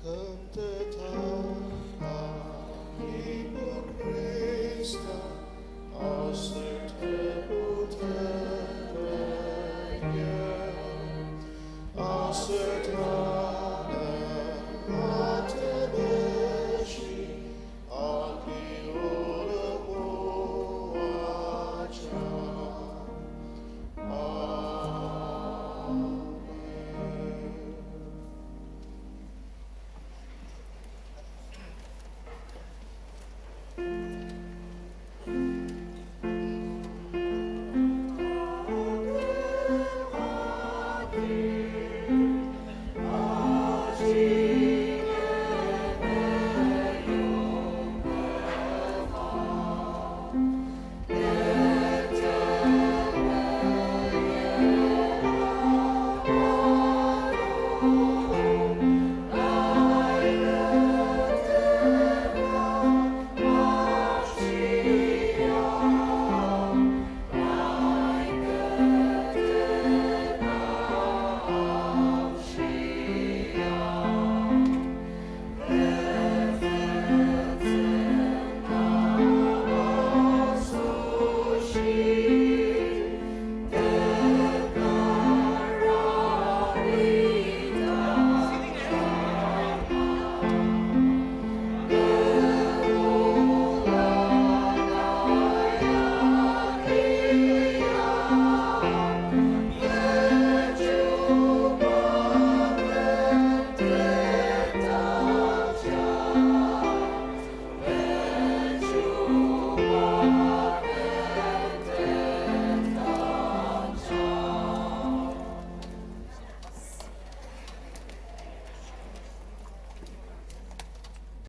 Kümteta Kibu Khrista, aser tebu temenen, aser tanü atemeshi,